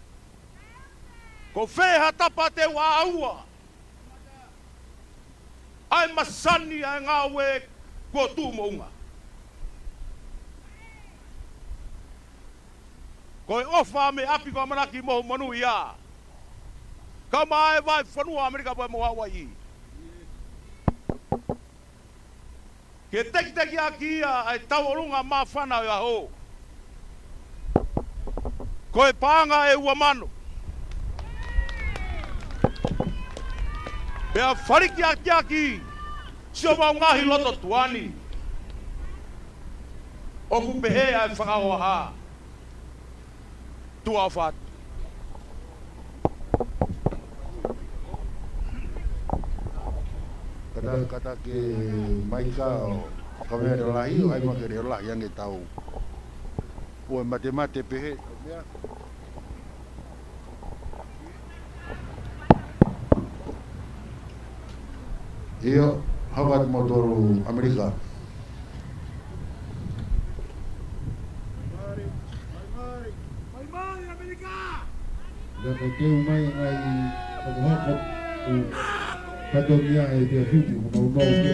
ko fē ha tapa te u ʻaʻaua ai masani ʻa e ngāue kuo tuʻu moʻunga. Ko e ʻofa mei ʻapi ko ʻAmanaki mo Manuia, kau maʻa e vahefonua ʻAmelika pea mo Hauaiʻi, ke tekitekiʻaki ia ʻa e tauʻolunga māfana ʻo e ʻaho. Ko e paʻanga ʻe ua mano. Pea falikiakiaki siʻomau ngaahi loto tuʻa ni. ʻOku pehē ʻa e fakahohaʻa. Tuʻa ʻofa atu. Kātaki, kātaki e maika ʻo kamere lahi, ʻo ʻai mai ke leʻo lahi ange tau. ʻOua ʻe matemate pehē. ʻIo, hoko atu kimoutolu ʻAmelika. Pea ko e teu mai e ngaahi hokohoko ʻoku fatongia he efiafi ni, ʻoku mau nau ke.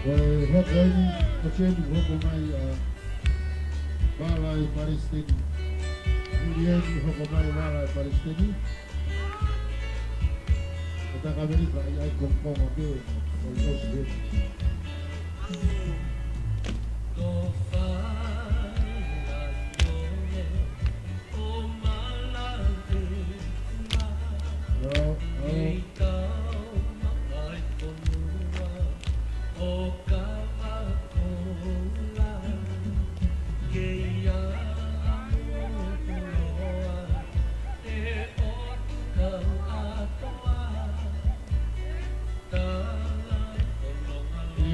Ko e hoko eni, ko e teu mai ʻa Vala ʻi Palesiteni. Milioni hoko mai vala ʻi Palesiteni. Ko e taʻu ʻAmelika ʻi ai ko Kongo pē, ʻo ʻosi pē. Io, io.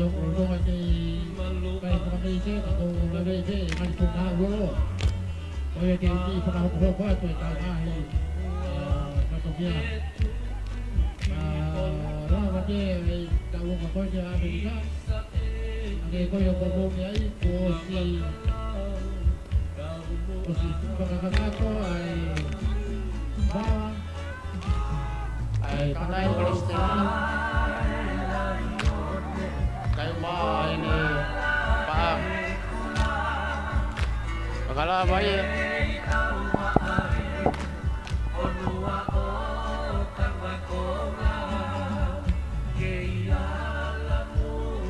ʻIo, ko e lolotonga ʻeku fakameʻite, ka ko e lave pē, ngali ko e ngaahi lolo. Ko ia ke u kiʻi fakahokohoko atu e tau ngaahi, ʻa, fatongia. ʻA, lava ke, e, tau ongo ko ē ki ʻAmelika. ʻA, ke ko ia ko mou meʻa ai, kuo ʻosi, ʻosi fakakakato, ʻa e, ʻa, ʻa e, panai kolositela. Kai ma ʻene paʻanga. Fakalava ia.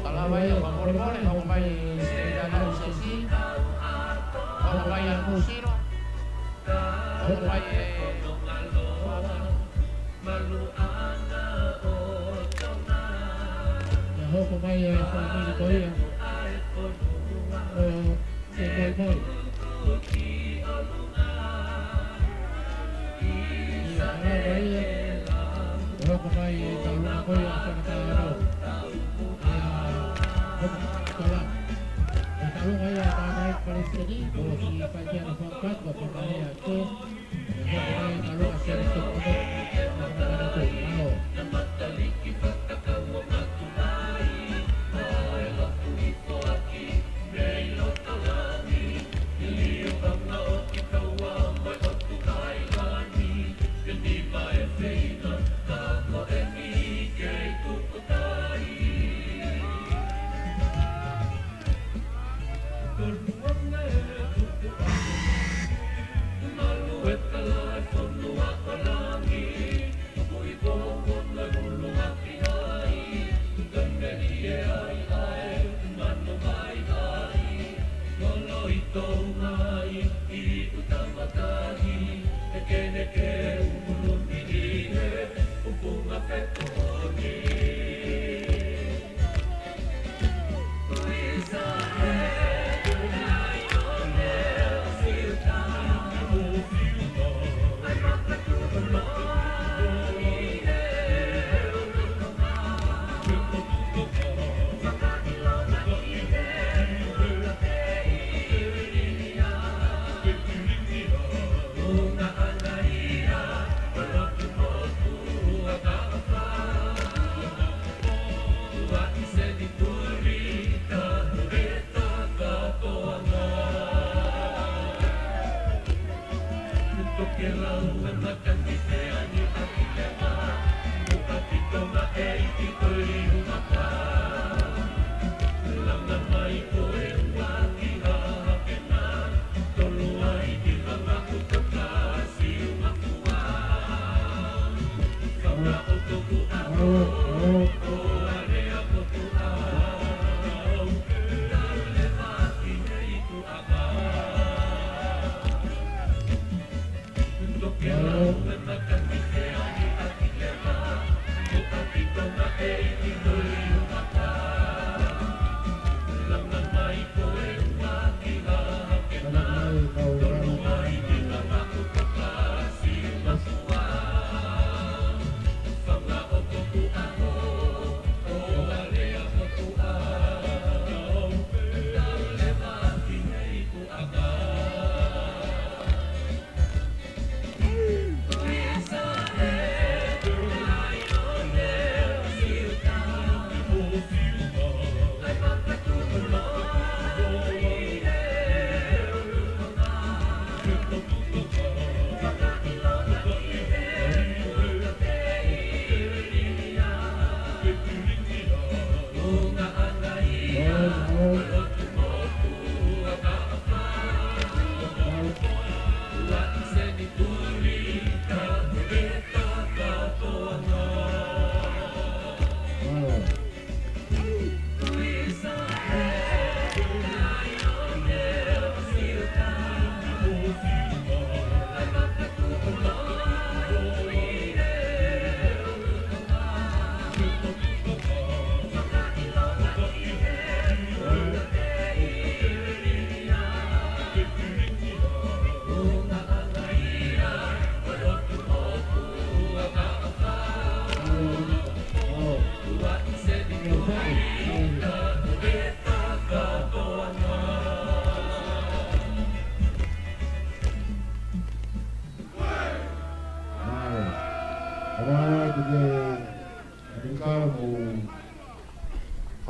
Fakalava ia, fakamolemole, hoko mai, Sitela Nausesi. Hoko mai, Anusila. Hoko mai, e, ʻIa, hoko mai e fāmili ko ia ʻo Semoimoi. ʻIa, lava ia, hoko mai e taulunga ko ia ʻa Fana Taro. ʻIa, hoko tala. E taulunga ia ʻa Fana Palesiteni, ko si fai kia na fakapatu, ko Fana ia ko.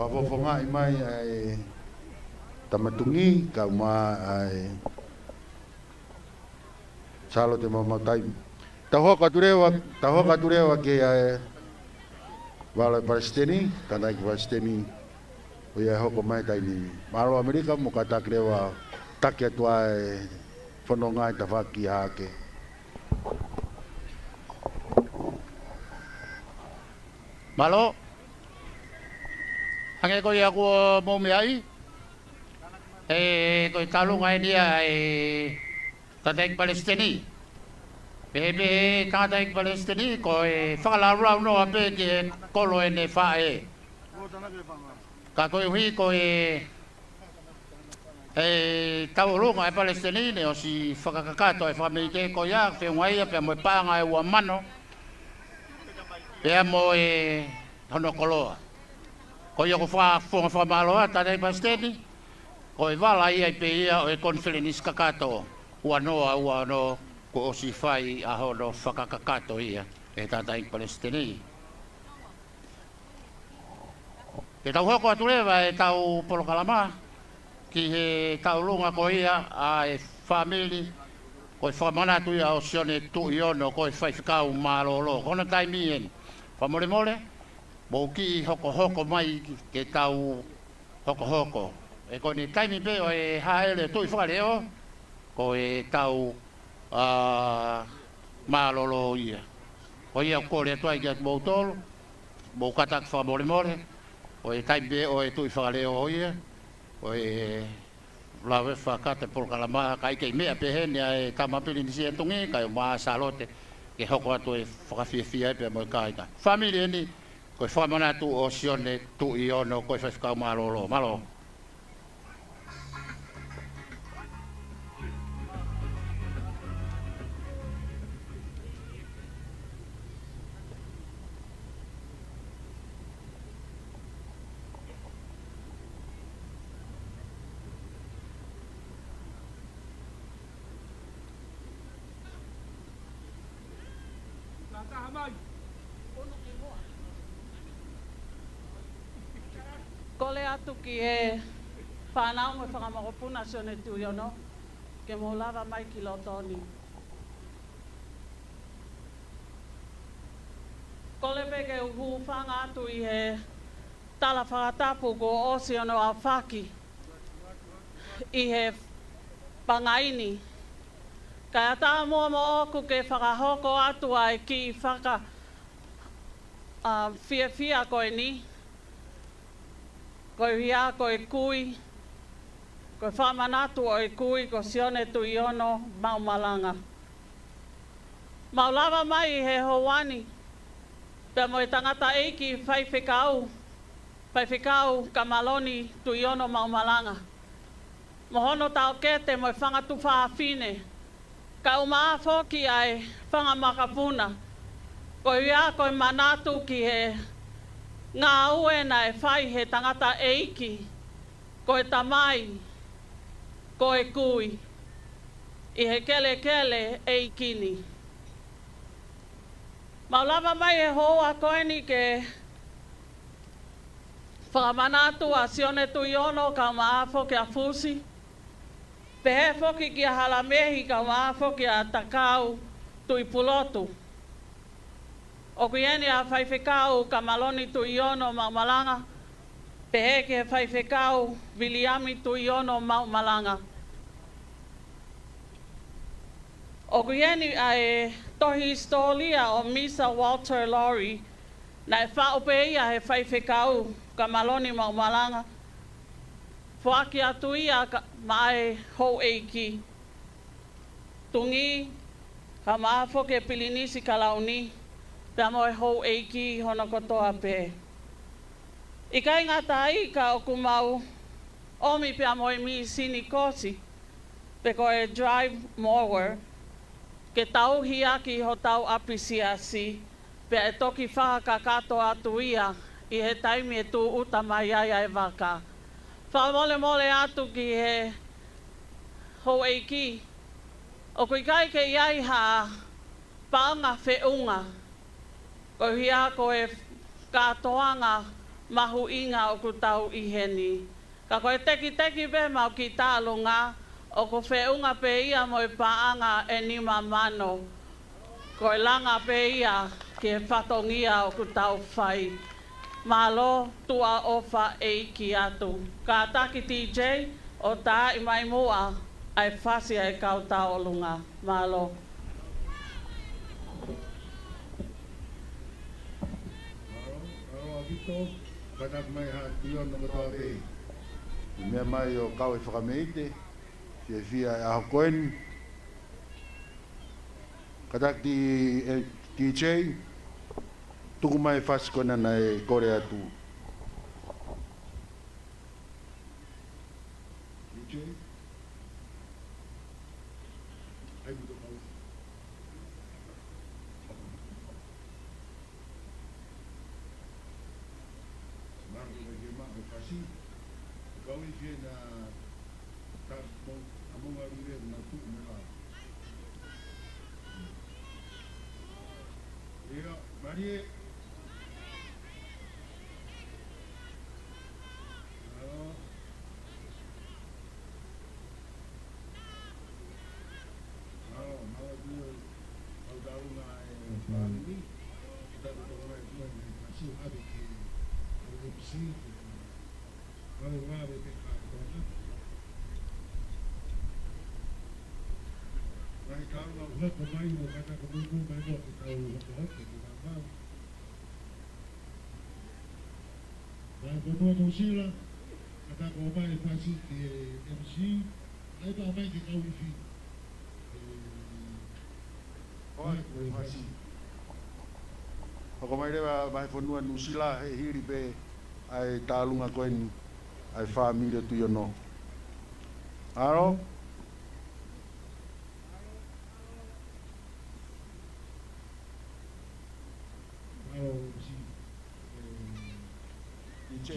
Fakafofongaʻi mai ʻa e Tama Tuʻi, kae ʻumaʻā ʻa e Sālote Maumau Taimi. Tau hoko atu leva, tau hoko atu leva ki he vala ʻo e Palesiteni, Tangataʻeiki Palesiteni, ʻo ia ʻe hoko mai he taimi ni. Mālō ʻAmelika, mou kātaki leva ʻo taki atu ʻa e fononga ʻi he tafaʻaki ʻa hake. Mālō. Hangē ko ia kuo mou meaʻi, ʻe, ko e taulunga eni ia ʻa e Tangataʻeiki Palesiteni. Pehē pē ʻe he Tangataʻeiki Palesiteni, ko e fakalaulaunoa pē ki he kolo ʻene faʻē. Ka koeʻuhi ko e, e tauʻolunga ʻa e Palesiteni, ne ʻosi fakakakato e fakameʻite ko ia, feʻunga ia pea mo e paʻanga ʻe ua mano, pea mo e hono koloa. Ko ia ʻoku fakafofonga fakamālō atu Tangataʻeiki Palesiteni, ko e vala ia pē ia ʻo e konifelenisi kakato ua noa ua ono, kuo ʻosi fai ʻa hono fakakakato ia ʻe he Tangataʻeiki Palesiteni. Ke tau hoko atu leva ʻetau polokalama ki he taulunga ko ia ʻa e fāmili, ko e fakamanatu ia ʻo Sione Tuʻiono, ko e faifekau mālōlō. Ko hono taimi eni. Fakamolemole, mou kiʻi hokohoko mai ke tau hokohoko. He ko ʻene taimi pē ʻo e hāʻele ʻo e Tuʻi Fakaleʻo, ko ʻetau, ā, mālōlō ia. Ko ia ʻoku kole atu ai kiate kimoutolu, mou kātaki fakamolemole, ko e taimi pē ʻo e Tuʻi Fakaleʻo ia, ko e lave fakakakato e polokalama, kae kei meʻa pē heni ʻa e Tama Pilinisi ʻa Tonga, kae ʻumaʻā Sālote, ke hoko atu e fakafiefia pea mo e kāinga. Fāmili eni, ko e fakamanatu ʻo Sione Tuʻiono, ko e faifekau mālōlō. Mālō. Kole atu ki he fānau mo e fanga mokopuna Sione Tuʻiono, ke mou lava mai ki loto ni. Kole pē ke u hūfanga atu ʻi he tala fakatapu kuo ʻosi hono aofaki ʻi he pangai ni. Kae ʻatā muʻa moʻoku ke fakahoko atu ʻa e kiʻi faka, ā, fiefia ko eni, koeʻuhi ko e kui, ko e fakamanatu ʻo e kui ko Sione Tuʻiono Maumalanga. Mau lava mai ʻi he houa ni, pea mo e tangataʻeiki faifekau, Faifekau Kamaloni Tuʻiono Maumalanga, mo hono taʻokete mo e fanga tuofāfine, kae ʻumaʻā foki ʻa e fanga makapuna, koeʻuhi ko e manatu ki he ngāue naʻe fai he tangataʻeiki, ko e tamai, ko e kui, ʻi he kelekele ʻeiki ni. Mau lava mai he houa ko eni ke fakamanatu ʻa Sione Tuʻiono kae ʻumaʻā foki ʻa Fusi, pehē foki kia Halamehi kae ʻumaʻā foki ʻa Takau Tuʻipulotu. ʻOku ʻi heni ʻa Faifekau Kamaloni Tuʻiono Maumalanga, pehē ki he Faifekau Viliami Tuʻiono Maumalanga. ʻOku ʻi heni ʻa e tohi hisitōlia ʻo Misa Walter Lowrie, naʻe faʻu pē ia he Faifekau Kamaloni Maumalanga, foaki atu ia ka, maʻa e houʻeiki Tuʻi, kae ʻumaʻā foki e Pilinisi Kalauni, pea mo e houʻeiki hono kotoa pē. ʻIkai ngata ai ka ʻoku mau ʻomi pea mo e mīsini kosi, pe ko e drive mower, ke tauhi ʻaki hotau ʻapi siasi, pea ʻe toki fakakakato atu ia ʻi he taimi ʻe tūʻuta mai ai ʻa e vaka. Fakamolemole atu ki he houʻeiki, ʻoku ʻikai ke ʻi ai ha paʻanga feʻunga, koeʻuhi ko e kātoanga mahuʻinga ʻoku tau ʻi heni. Ka ko e tekiteki pē ʻemau kiʻi taʻalonga, ʻoku feʻunga pē ia mo e paʻanga ʻe nima mano. Ko e langa pē ia ki he fatongia ʻoku tau fai. Mālō, tuʻa ʻofa ʻeiki atu. Kātaki D J, ʻo tā mai muʻa ʻa e fasi ʻa e kau tauʻolunga. Mālō. Mālō, mālō ʻaupito, kātaki mai ha tui ono kotoa pē. Meʻa mai ʻo kau e fakameite, fiefia e ʻaho ko eni. Kātaki e D J, tuku mai e fasi ko ena naʻe kole atu. D J? ʻAi mo e kau. Mālō e kiʻi maʻu e fasi. Kau i fie na ta mo, a mo ngā lule na tuʻu mo la. Ia, Marie. Mālō. Mālō, mālō ʻaupito, kau tauʻolunga e fāmili, ke tau tau mai ʻo tuʻu mai e fasi ʻo ʻave ki he M C, ke mālō ʻave pē kātoa. Mai kau na hoko mai ʻo kātaki mai mo mai mo ke tau hokohoko ke tau mau. Mai fonua Nuʻusila, kātaki mai e fasi ki he M C, ʻai pē mai ke kau ifi. ʻOi, mai fasi. Hoko mai leva mai fonua Nuʻusila, he hili pē ʻa e tauʻolunga ko eni, ʻa e fāmili ʻo Tuʻiono. Alo? Alo, si, eh, D J.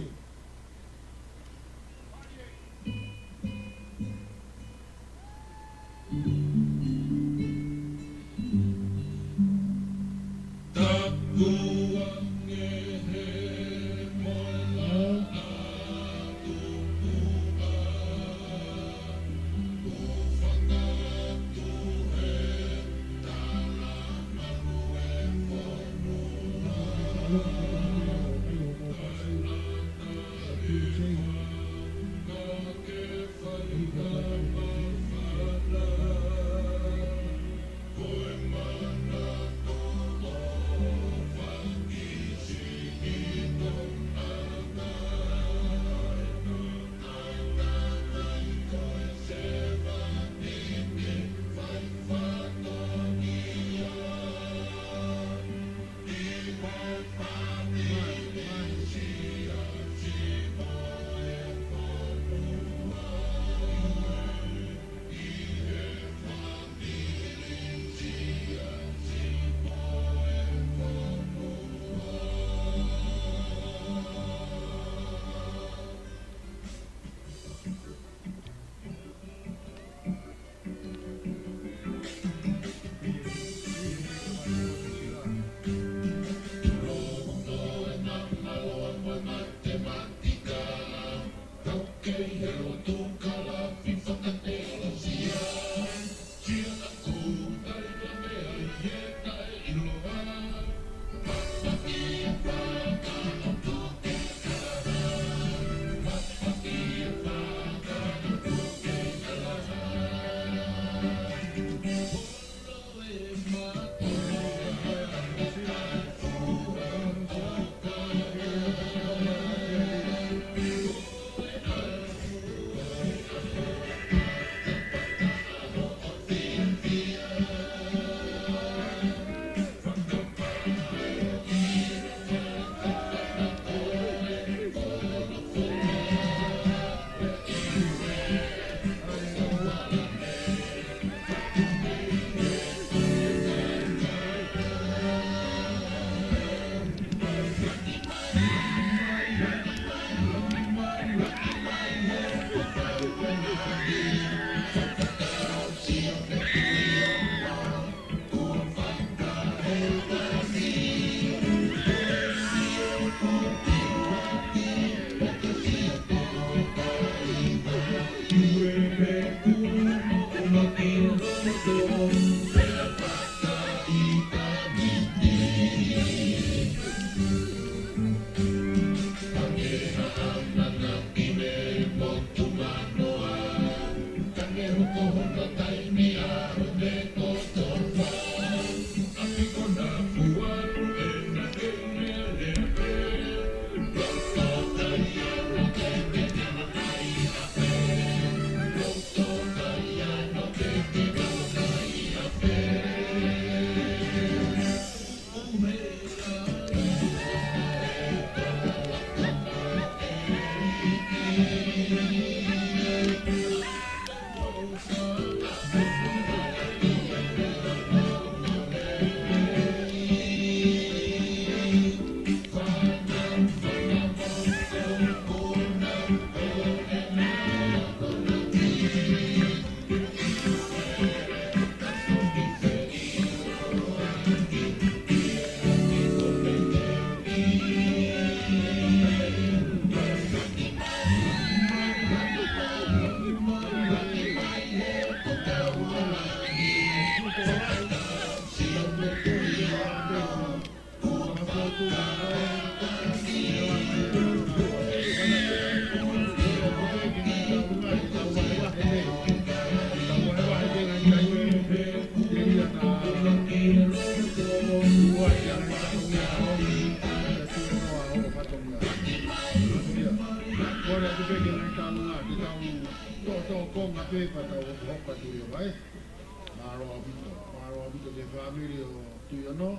Mālō ʻaupito, mālō ʻaupito ki he fāmili ʻo Tuʻiono.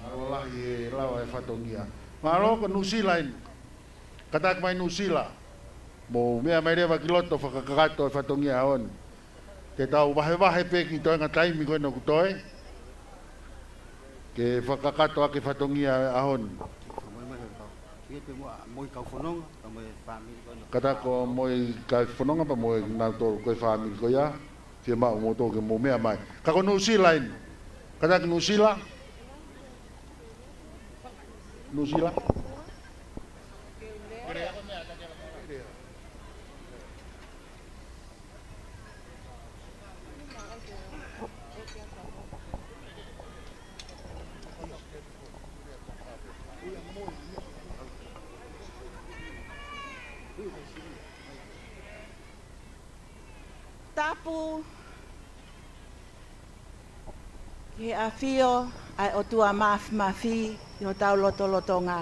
Mālō lahi e lava e fatongia. Mālō, ko Nuʻusila eni. Kātaki mai Nuʻusila. Mou meʻa mai leva ki loto fakakakato e fatongia ʻaho ni. Te tau vahevahe pē ki he toenga taimi ko ena ʻoku toe. Ke fakakakato ʻaki e fatongia ʻaho ni. Kātaki mo e kau fononga pea mo kinautolu ko e fāmili ko ia. Fiemaʻu moutolu ke mou meʻa mai. Ka ko Nuʻusila eni. Kātaki Nuʻusila. Nuʻusila. Tapu ki he ʻafio ʻa e ʻOtua Māfimafi ʻi hotau lotolotonga.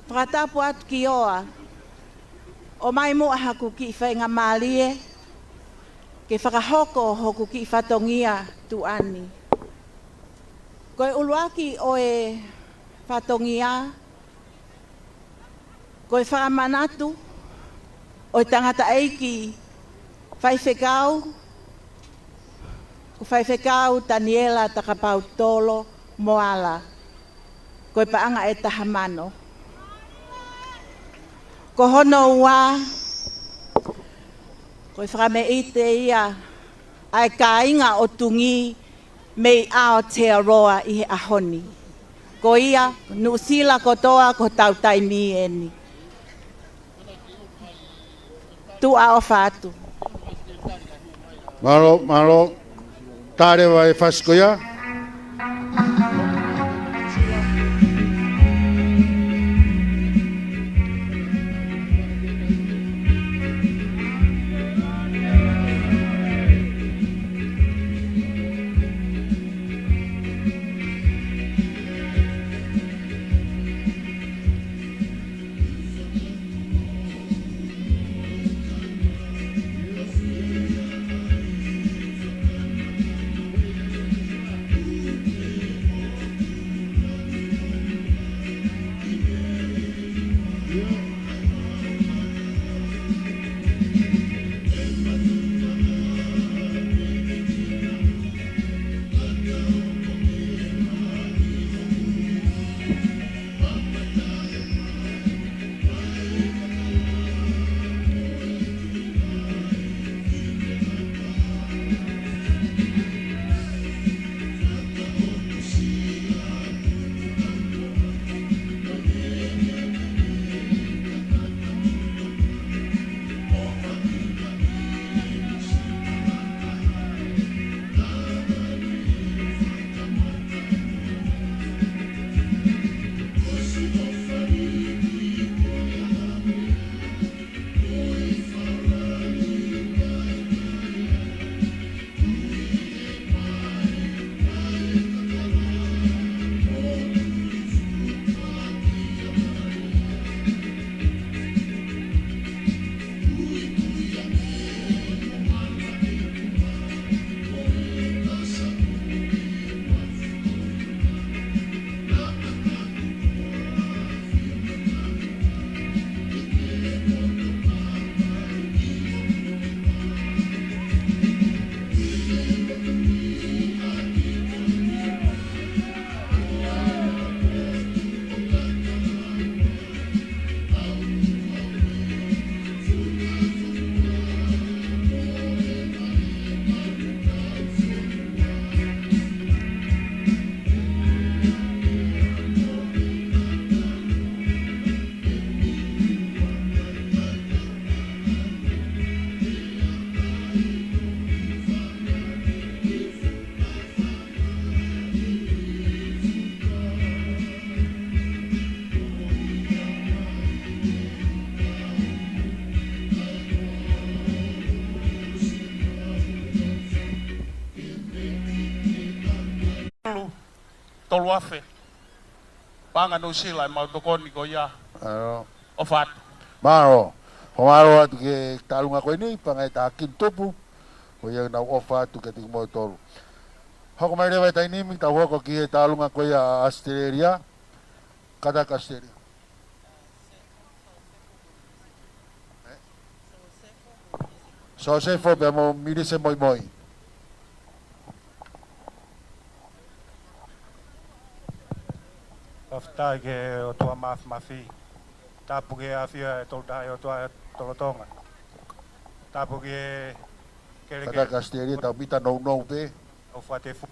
Fakatapu atu ki Oa. ʻOmai muʻa haku kiʻi faingamālie ke fakahoko hoku kiʻi fatongia tuʻa ni. Ko e ʻuluaki ʻo e fatongia, ko e fakamanatu ʻo e tangataʻeiki faifekau, ko Faifekau Taniela Takapautolo Moala. Ko e paʻanga ʻe taha mano. Ko hono ua, ko e fakameʻite ia ʻa e kāinga ʻo Tungi mei Aotearoa ʻi he ʻaho ni. Ko ia, Nuʻusila kotoa ko hotau taimi eni. Tuʻa ʻofa atu. Mālō, mālō. Tā leva e fasi ko ia. Tolu afe. Paʻanga Nuʻusila ʻemau tokoni ko ia. ʻOfa atu. Mālō. Fakamālō atu ki he tālunga ko eni, paʻanga ʻe taha kinu tupu. Ko ia naʻa nau ʻofa atu kiate kimoutolu. Hoko mai leva he taimi ni, tau hoko ki he tālunga ko ia ʻa ʻAositelēlia. Kātaki ʻAositelēlia. Sosefo pea mo Milise Moimoi. Fakafetaʻi ki he ʻOtua Mafimafi. Tapu ki he ʻafio ʻa e Tolu Tahaʻi ʻOtua ʻi he lotolotonga. Tapu ki he kelekele. Kātaki ʻAositelēlia, tau mita nounou pē. ʻOfa atu.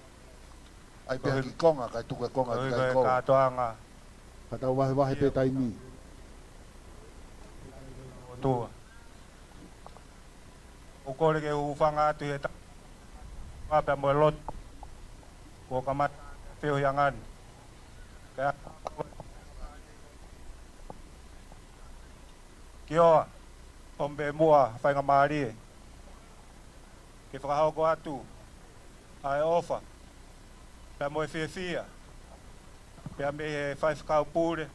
ʻAi pē ha kiʻi konga, kae tuku e konga ki he kātoanga. Ka tau vahevahe pē taimi. ʻOtua. ʻOku ou kole ke u hūfanga atu he ta-, pea mo e lotu. Kuo kamata feohiʻanga ni. Kae ʻoua ʻe ʻomi pē muʻa ha faingamālie ke fakahoko atu ʻa e ʻofa pea mo e fiefia pea mei he faifekau pule,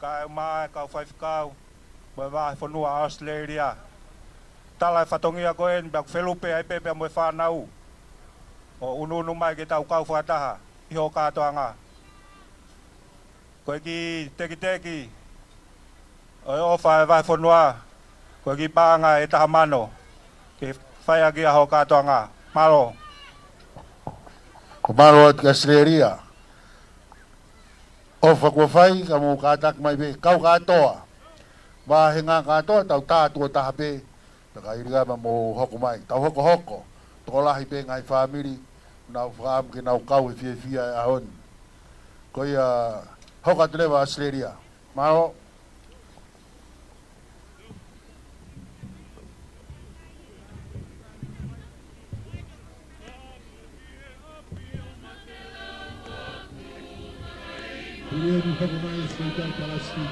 kae ʻumaʻā e kau faifekau mo e vahefonua ʻAositelēlia. Tala e fatongia ko eni pea ʻoku felupe ai pē pea mo e fānau ʻo ʻunuʻunu mai ke tau kau fakataha ʻi hoʻo kātoanga. Ko e kiʻi tekiteki ʻo e ʻofa ʻa e vahefonua, ko e kiʻi paʻanga ʻe taha mano ke fai ʻaki ʻa hoʻo kātoanga. Mālō. Ko e mālō atu ki ʻAositelēlia. ʻOfa kuo fai, ka mou kātaki mai pē, kau kātoa. Vāhenga kātoa, tau tā tuʻo taha pē. Pea ka ʻi ai ha meʻa mou hoko mai. Tau hokohoko. Tokolahi pē ngaahi fāmili naʻa nau fakaʻamu ke nau kau he fiefia ʻo e ʻaho ni. Ko ia, hoko atu leva ʻAositelēlia. Mālō. Pilioni hoko mai e Sēnitā Palasi.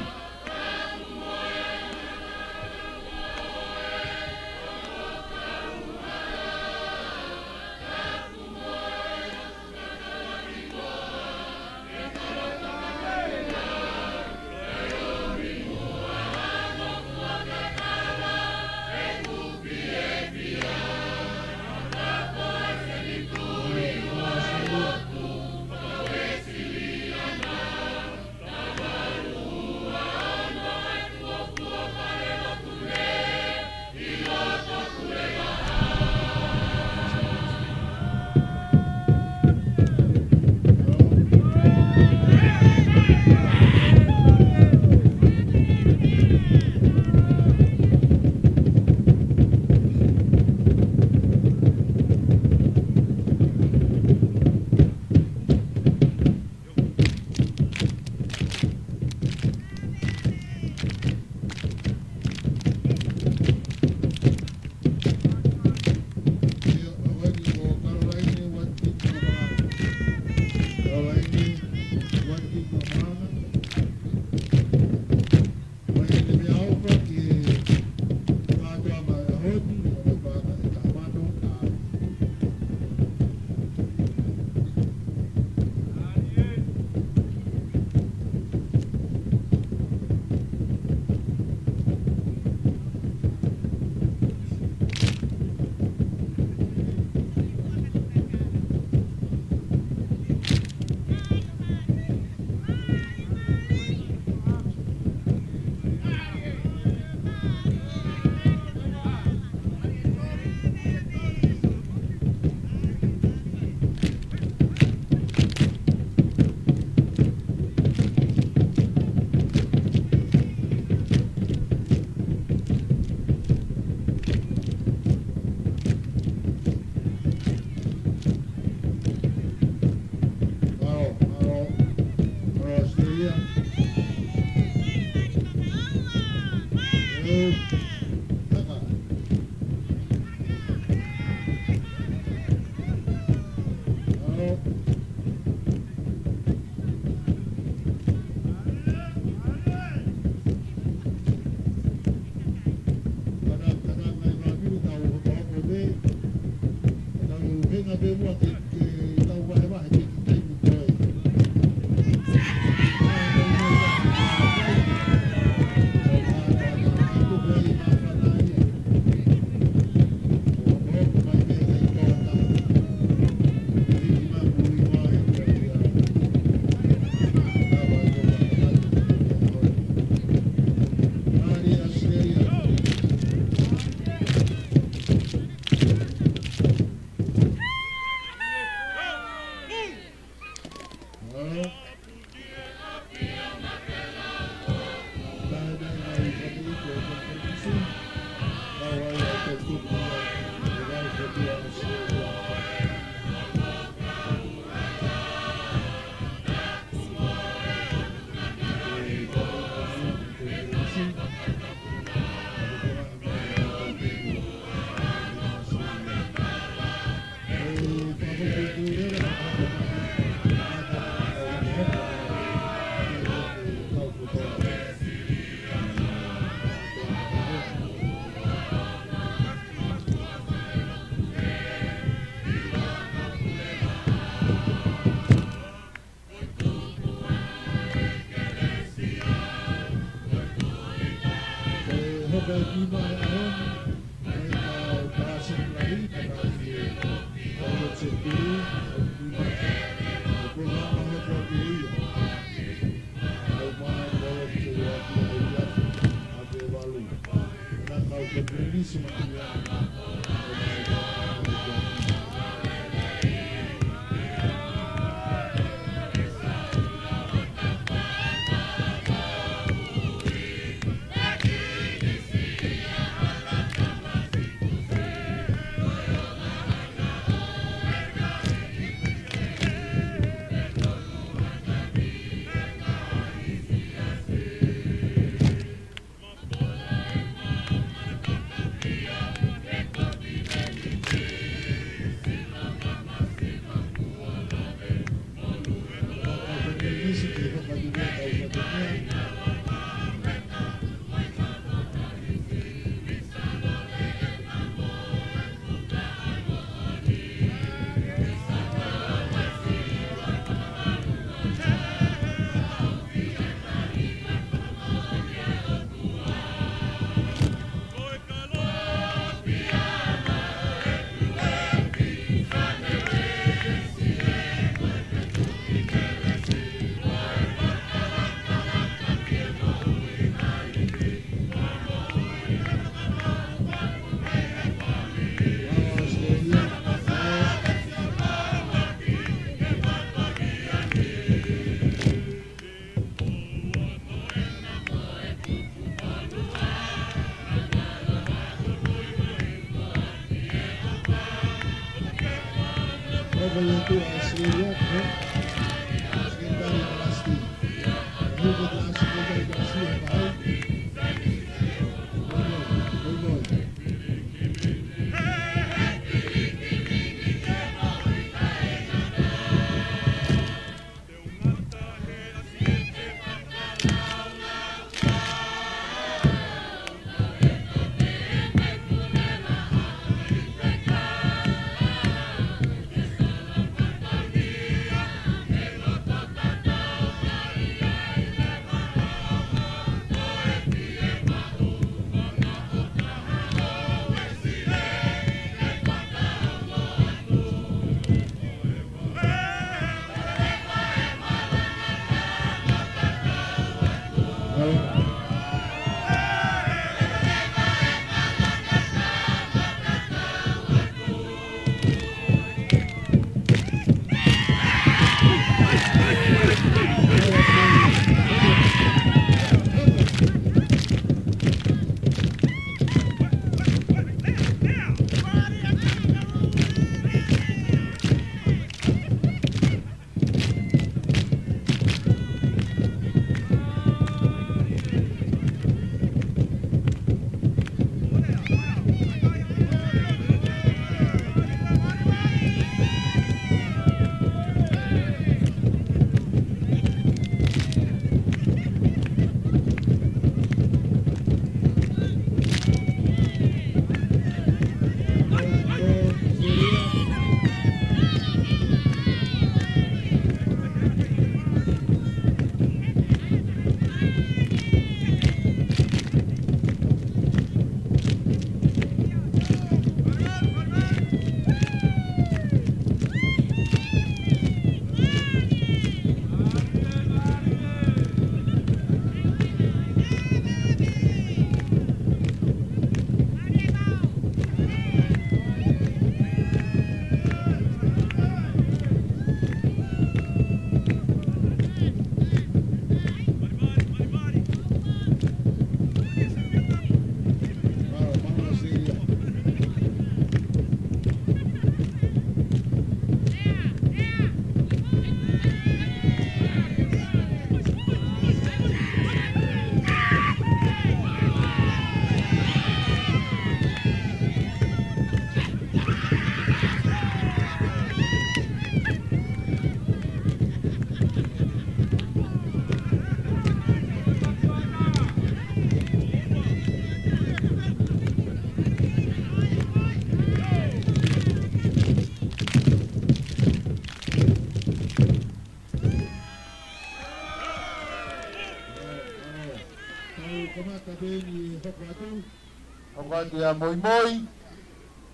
Atu ia Moimoi,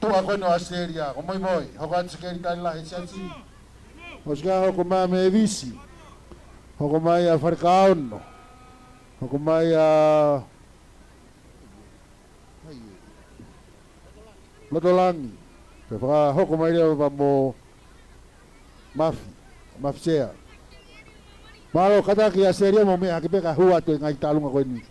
tuʻa ko eni ʻo ʻAositelēlia, ko Moimoi, hoko atu Sekelitali Lahi ʻo e Siasi. ʻOsi ko ia hoko mai ʻa Mevisi, hoko mai ʻa Falekaono, hoko mai ʻa Lotolangi, pea fakahoko mai leva mo Mafi, Mafi Sea. Mālō kātaki ʻAositelēlia mo meʻa hake pē kae hū atu e ngaahi tālunga ko eni.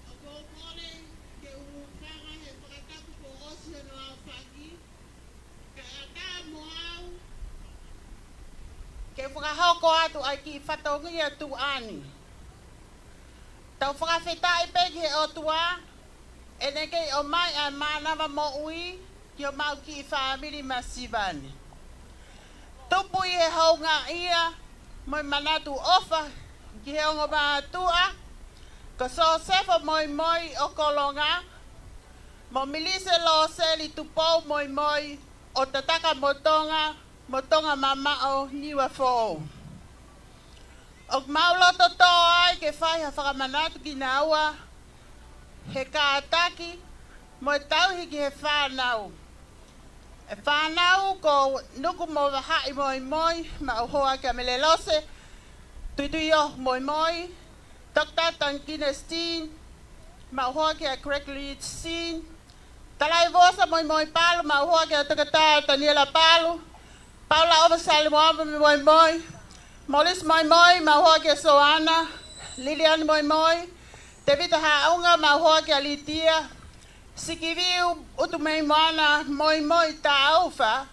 ʻOku ou kole ke u hanga he fakatapu kuo ʻosi hono aofaki, kae ʻatā mo au ke fakahoko atu ʻa e kiʻi fatongia tuʻa ni. Tau fakafetaʻi pē ki he ʻOtua, ʻene kei ʻomai ʻa e mānava moʻui ki homau kiʻi fāmili masiva ni. Tupu ʻi he houngaʻia mo e manatu ʻofa ki he ongo mātuʻa, ko Sosefo Moimoi ʻo Kolonga, mo Milise Loseli Tupou Moimoi ʻo Tatakamotonga mo Tongamamaʻo, Niuafoʻou. ʻOku mau loto tō ai ke fai ha fakamanatu kinaua he kātaki mo e tauhi ki he fānau. E fānau ko Nuku mo Vahaʻi Moimoi, maʻu hoa kia Melelose Tuituiohu Moimoi, Toketā Tankine Steen, maʻu hoa kia Gregory Steen, Talaivosa Moimoi Palu, maʻu hoa kia Toketā Taniela Palu, Paula ʻOfa Salimoama Moimoi, Molisi Moimoi, maʻu hoa kia Soana, Liliani Moimoi, Tevita Haʻunga, maʻu hoa kia Litia, Sikiviu ʻUtumeimoana Moimoi Taufa,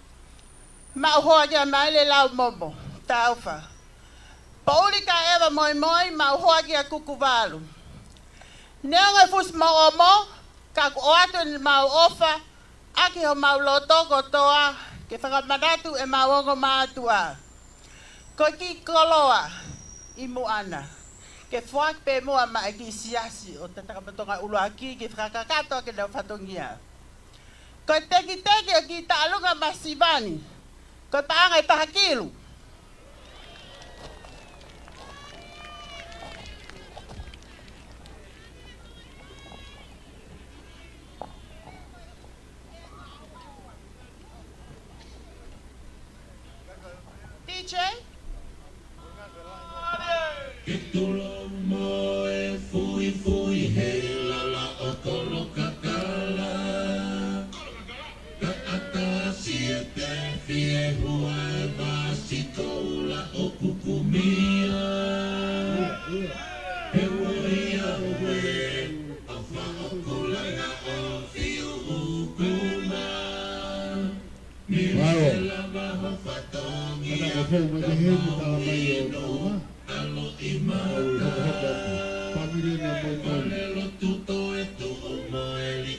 maʻu hoa kia Maile Laumomo Taufa, Poʻuli Kaeva Moimoi, maʻu hoa kia Kukuvalu. Neongo e fusi moʻomo, ka ʻoku ʻoatu ʻemau ʻofa ʻaki homau loto kotoa ke fakamanatu ʻemau ongo mātuʻa. Ko e kiʻi koloa ʻi muʻa na, ke foaki pē muʻa maʻa e kiʻi siasi ʻo Tatakamotonga ʻUluaki ke fakakakato ʻaki ʻenau fatongia. Ko e tekiteki ʻo e kiʻi tālunga masiva ni, ko e paʻanga ʻe taha kilu. D J? Ke tulou mo e fuifui he lala ʻo Kolokakala. Ka ʻatā siete fie hua e vasi koula ʻo Kukumia. He ua ia ue ʻo faʻokulanga ʻo Fiu Ukuma. Mālō. Kātaki fou mai ki he heni tala mai ʻo Tama. ʻAlu hokohoko atu. Fāmili na Moimoi. Moimoi mo Tau Fou, mo Tau Fou, mo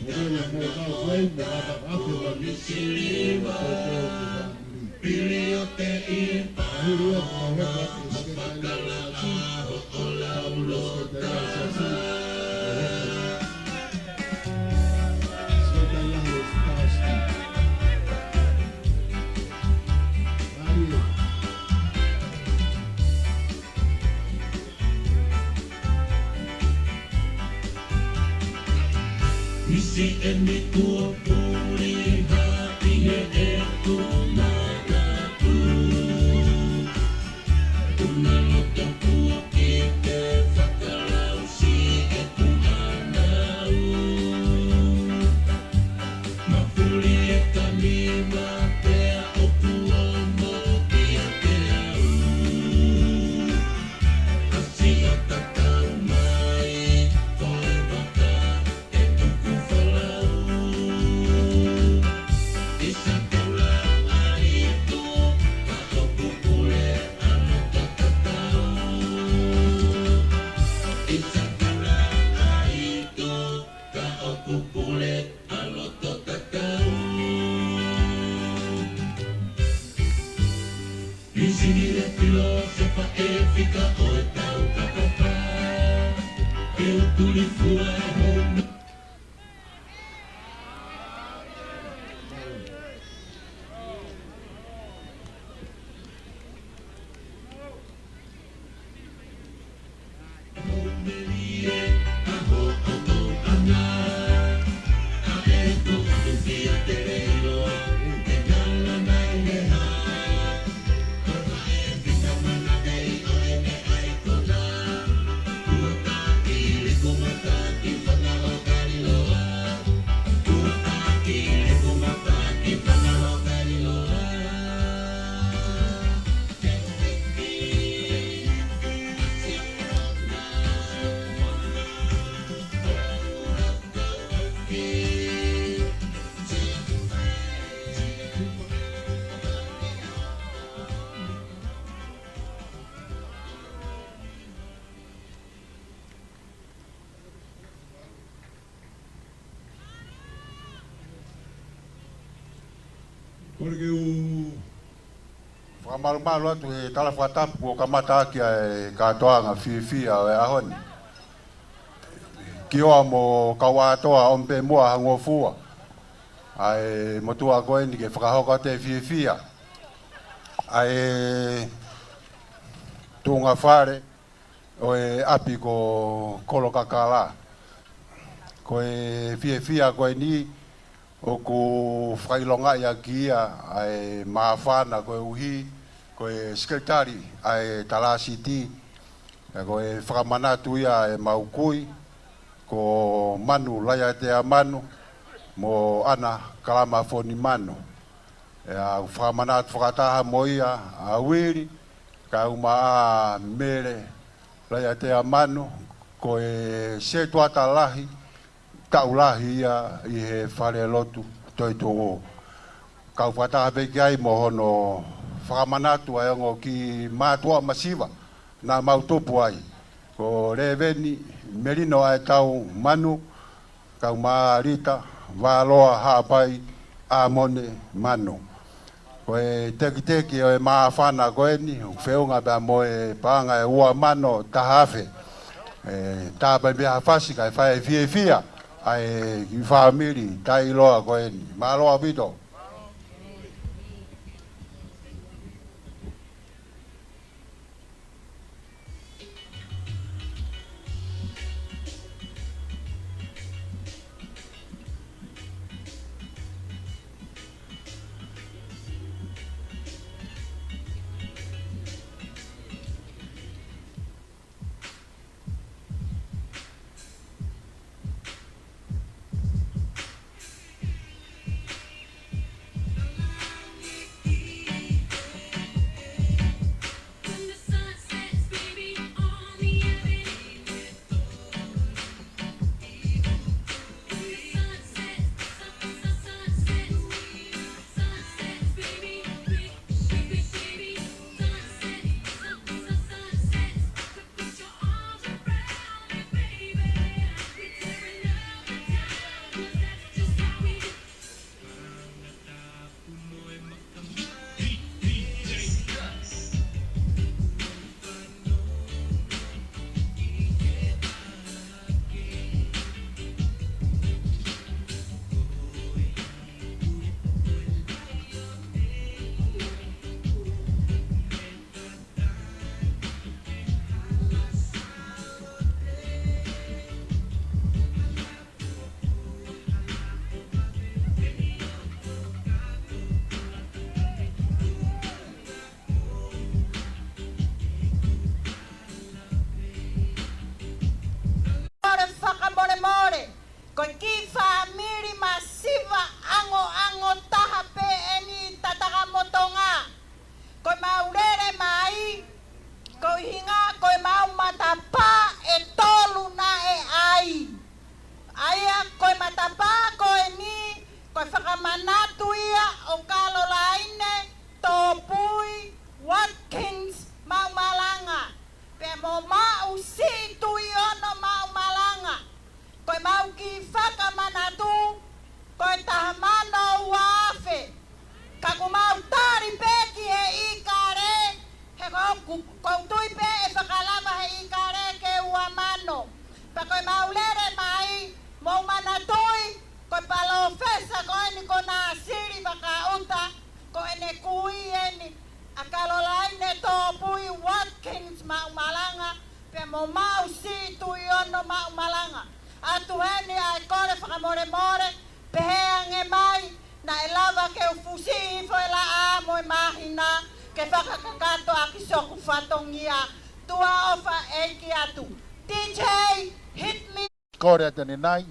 Tau Fou, mo Tau Fou, mo Tau Fou. Pili o te i pa. Hulu atu, hokohoko atu, Sekelitali Lahi ʻo e Siasi. Hokohoko atu. Misi eni kuo puli haʻi he ʻeku manatu. Una loto kuo kite fakalausi ʻeku ʻanau. Mafuli e kani ma pea ʻoku omo kiate au. ʻAsi ʻo tatau mai, ko e vaka ʻe tuku falau. Kole ke u fakamalumalu atu he tala fakatapu kuo kamata ʻaki ʻa e kātoanga fiefia ʻo e ʻaho ni. Kioa mo Kauʻātoa, ʻomi pē muʻa ha ngofua ʻa e motuʻa ko eni ke fakahoko atu e fiefia ʻa e tuʻunga fale ʻo e ʻapi ko Kolokakala. Ko e fiefia ko eni ʻoku fakaʻilongaʻi ʻaki ia ʻa e māfana koeʻuhi ko e sekelitali ʻa e Talāsiti, ʻa ia ko e fakamanatu ia ʻa ʻemau kui ko Manu Laiatea Manu mo ʻAna Kalamafoni Manu. ʻE au fakamanatu fakataha mo ia ʻa Uili, kae ʻumaʻā Mele Laiatea Manu, ko e setuata lahi, taʻu lahi ia ʻi he falelotu Toetuʻu. Kau fakataha pē ki ai mo hono fakamanatu ʻa e ongo kiʻi mātuʻa masiva naʻa mau tupu ai, ko Leveni Melino ʻAetau Manu, kae ʻumaʻā Lita Valoa Haʻapai ʻAmone Manu. Ko e tekiteki ʻo e māfana ko eni, ʻoku feʻunga pea mo e paʻanga ʻe ua mano taha afe. ʻE, tāpā pē ha fasi kae fai e fiefia ʻa e kiʻi fāmili taʻeʻiloa ko eni. Mālō ʻaupito. Mou manatuʻi, ko e palōfesa ko eni ko Nāsili Vakaʻuta, ko ʻene kui eni ʻa Kalolaine Tōpui Watkins Maʻumalanga, pea mo Mausi Tuʻiono Maʻumalanga. ʻOatu heni ʻa e kole fakamolemole, pehē ange mai, naʻe lava ke u fusi hifo e laʻā mo e māhina, ke fakakakato ʻaki siʻoku fatongia, tuʻa ʻofa ʻeiki atu. D J, hit me. Kole atu ʻanenai,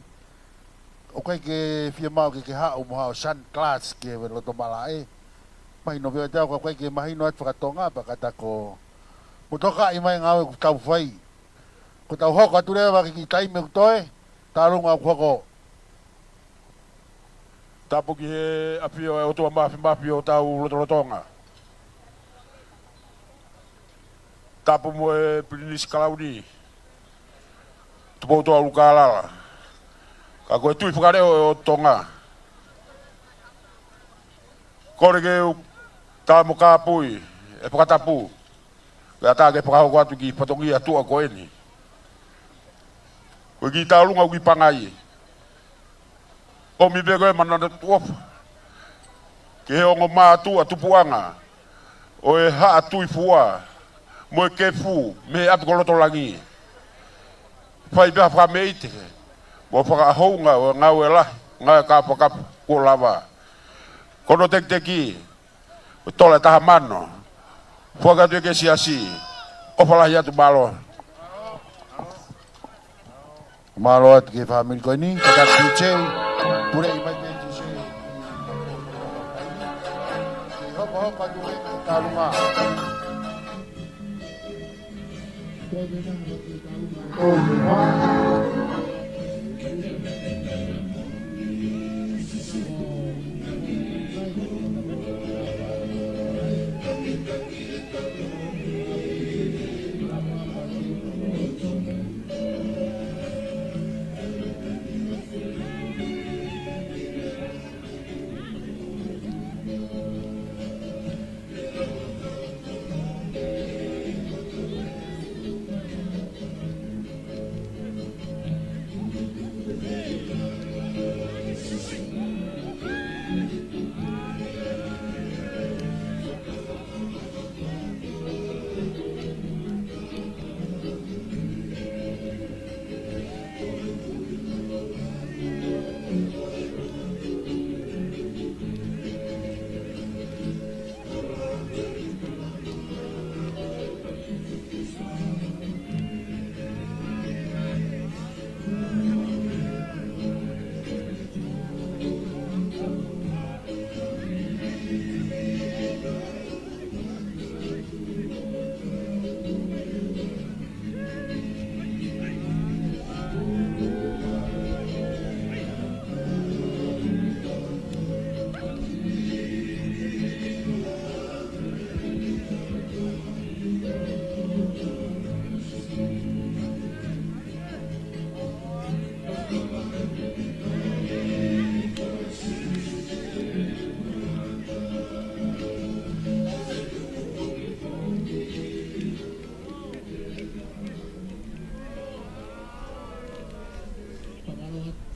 ʻoku ʻikai ke fiemaʻu ke ke haʻu mo haʻo sunglass ki he loto malaʻe. Mahino pē ʻoku ʻikai ke mahino atu fakatonga pea ka ta ko. Mo tokaʻi mai ngāue ʻoku tau fai. Ko ʻetau hoko atu leva ki he taimi ʻoku toe, tālunga ʻoku hoko. Tapu ki he ʻafio ʻa e ʻOtua Māfimafi ʻo hotau lotolotonga. Tapu mo e Pilinisi Kalauni, Tupoutoʻa ʻUlukālala. Ka ko e Tuʻi Fakaleo ʻo Tonga. Kole ke u tā mo kāpui e fakatapu. Pea tā ke fakahoko atu ki he fatongia tuʻa ko eni. Ko e kiʻi tālunga ʻoku kiʻi pangai. ʻOmi pē ko e manatu ʻofa ki he ongo mātuʻa tupuʻanga ʻo e Haʻa Tuʻi Fua mo e Kefu mei he ʻapi ko Lotolangi. Fai pē ha fakameʻite mo fakaʻahounga ʻo e ngāue lahi, ngāue kāpakapa kuo lava. Ko hono tekiteki, ko e tola ʻe taha mano. Foaki atu ki he siasi. ʻOfa lahi atu, mālō. Mālō atu ki he fāmili ko eni, ka ta D J, puleʻi mai pē D J. Hokohoko atu he tālunga. Fakamālō,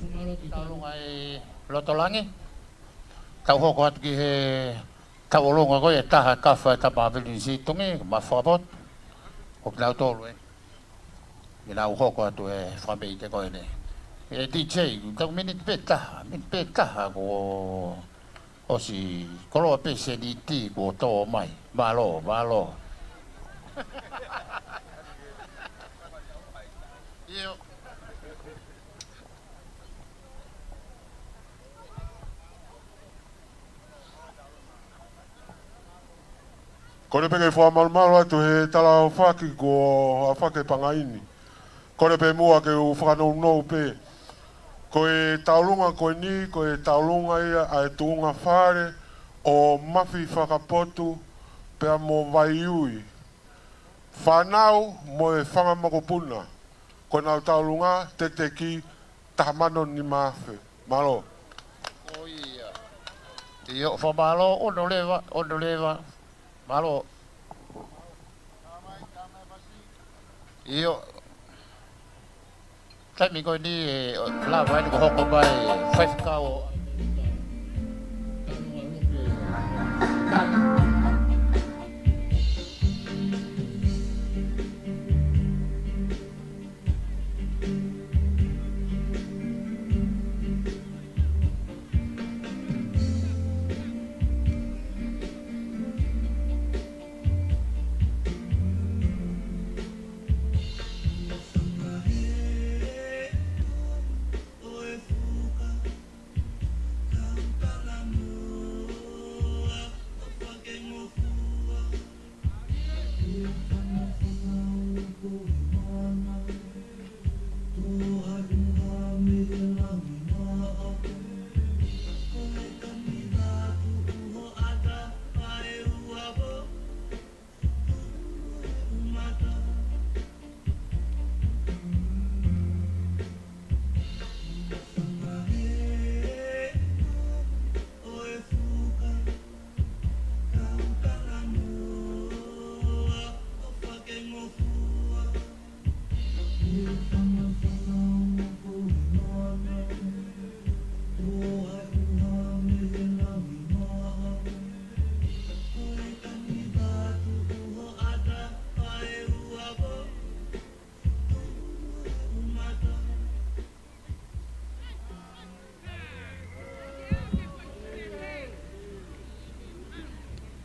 fakamālō ki he tālunga ʻi Lotolangi. Tau hoko atu ki he tauʻolunga ko ē ʻe taha, kafa e tama Pilinisi Tonga, ma fakapotu. Ko kinautolu ē. Ke nau hoko atu e fakameʻite ko eni. E D J, tau miniti pē taha, miniti pē taha kuo ʻosi koloa pē seniti kuo tō mai. Mālō, mālō. ʻIo. Kole pē ke fakamalumalu atu he tala ʻofa ki he kuo ʻofa ki he pangai ni. Kole pē muʻa ke u fakanounou pē. Ko e taulunga ko eni, ko e taulunga ia ʻa e tuʻunga fale ʻo Mafi Fakapotu pea mo Vaiui. Fānau mo e fanga mokopuna. Ko ʻenau taulunga, tekiteki, taha mano nima afe. Mālō. Ko ia. ʻIo, fakamālō, ʻono leva, ʻono leva. Mālō. ʻIo. Taimi ko eni ʻe lava eni ko e hoko mai e faifekau.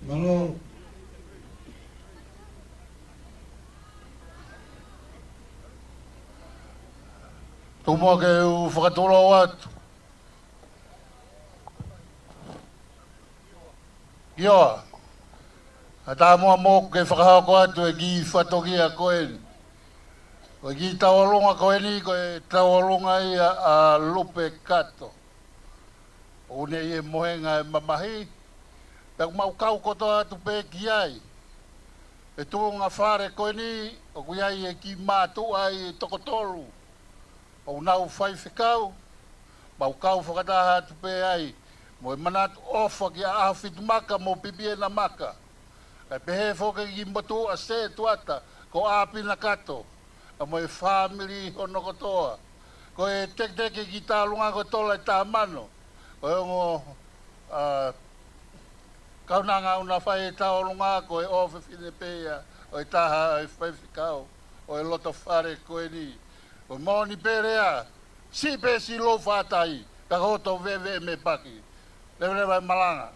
Mālō. Tuku muʻa ke u fakatulou atu. ʻIo, ʻa tā muʻa moʻoku ke fakahoko atu e kiʻi fatongia ko eni. Ko e kiʻi tauʻolunga ko eni, ko e tauʻolunga ia ʻa Lupe Kato. ʻOku ne ʻi he mohenga e mamahi, pea ʻoku mau kau kotoa atu pē ki ai. E tuʻunga fale ko eni, ʻoku ʻi ai e kiʻi mātuʻa ʻe toko tolu. ʻOku nau faifekau, mau kau fakataha atu pē ai, mo e manatu ʻofa ki ʻAhofitumaka mo Pipienamaka. Kae pehē foki ki he motuʻa setuata, ko ʻApina Kato, ʻa mo e fāmili hono kotoa. Ko e teketeke ki tauʻolunga ko Tola e Tamano, ko e ongo, ʻa, kaunanga ʻoku na fai e tauʻolunga ko e ʻofefine pē ia ʻo e taha ʻo e faifekau ʻo e loto fale ko eni. ʻOku moʻoni pē lea, siʻi pē siʻi lou faʻahi, ka ko hoto veve me paki. Leveleva e malanga.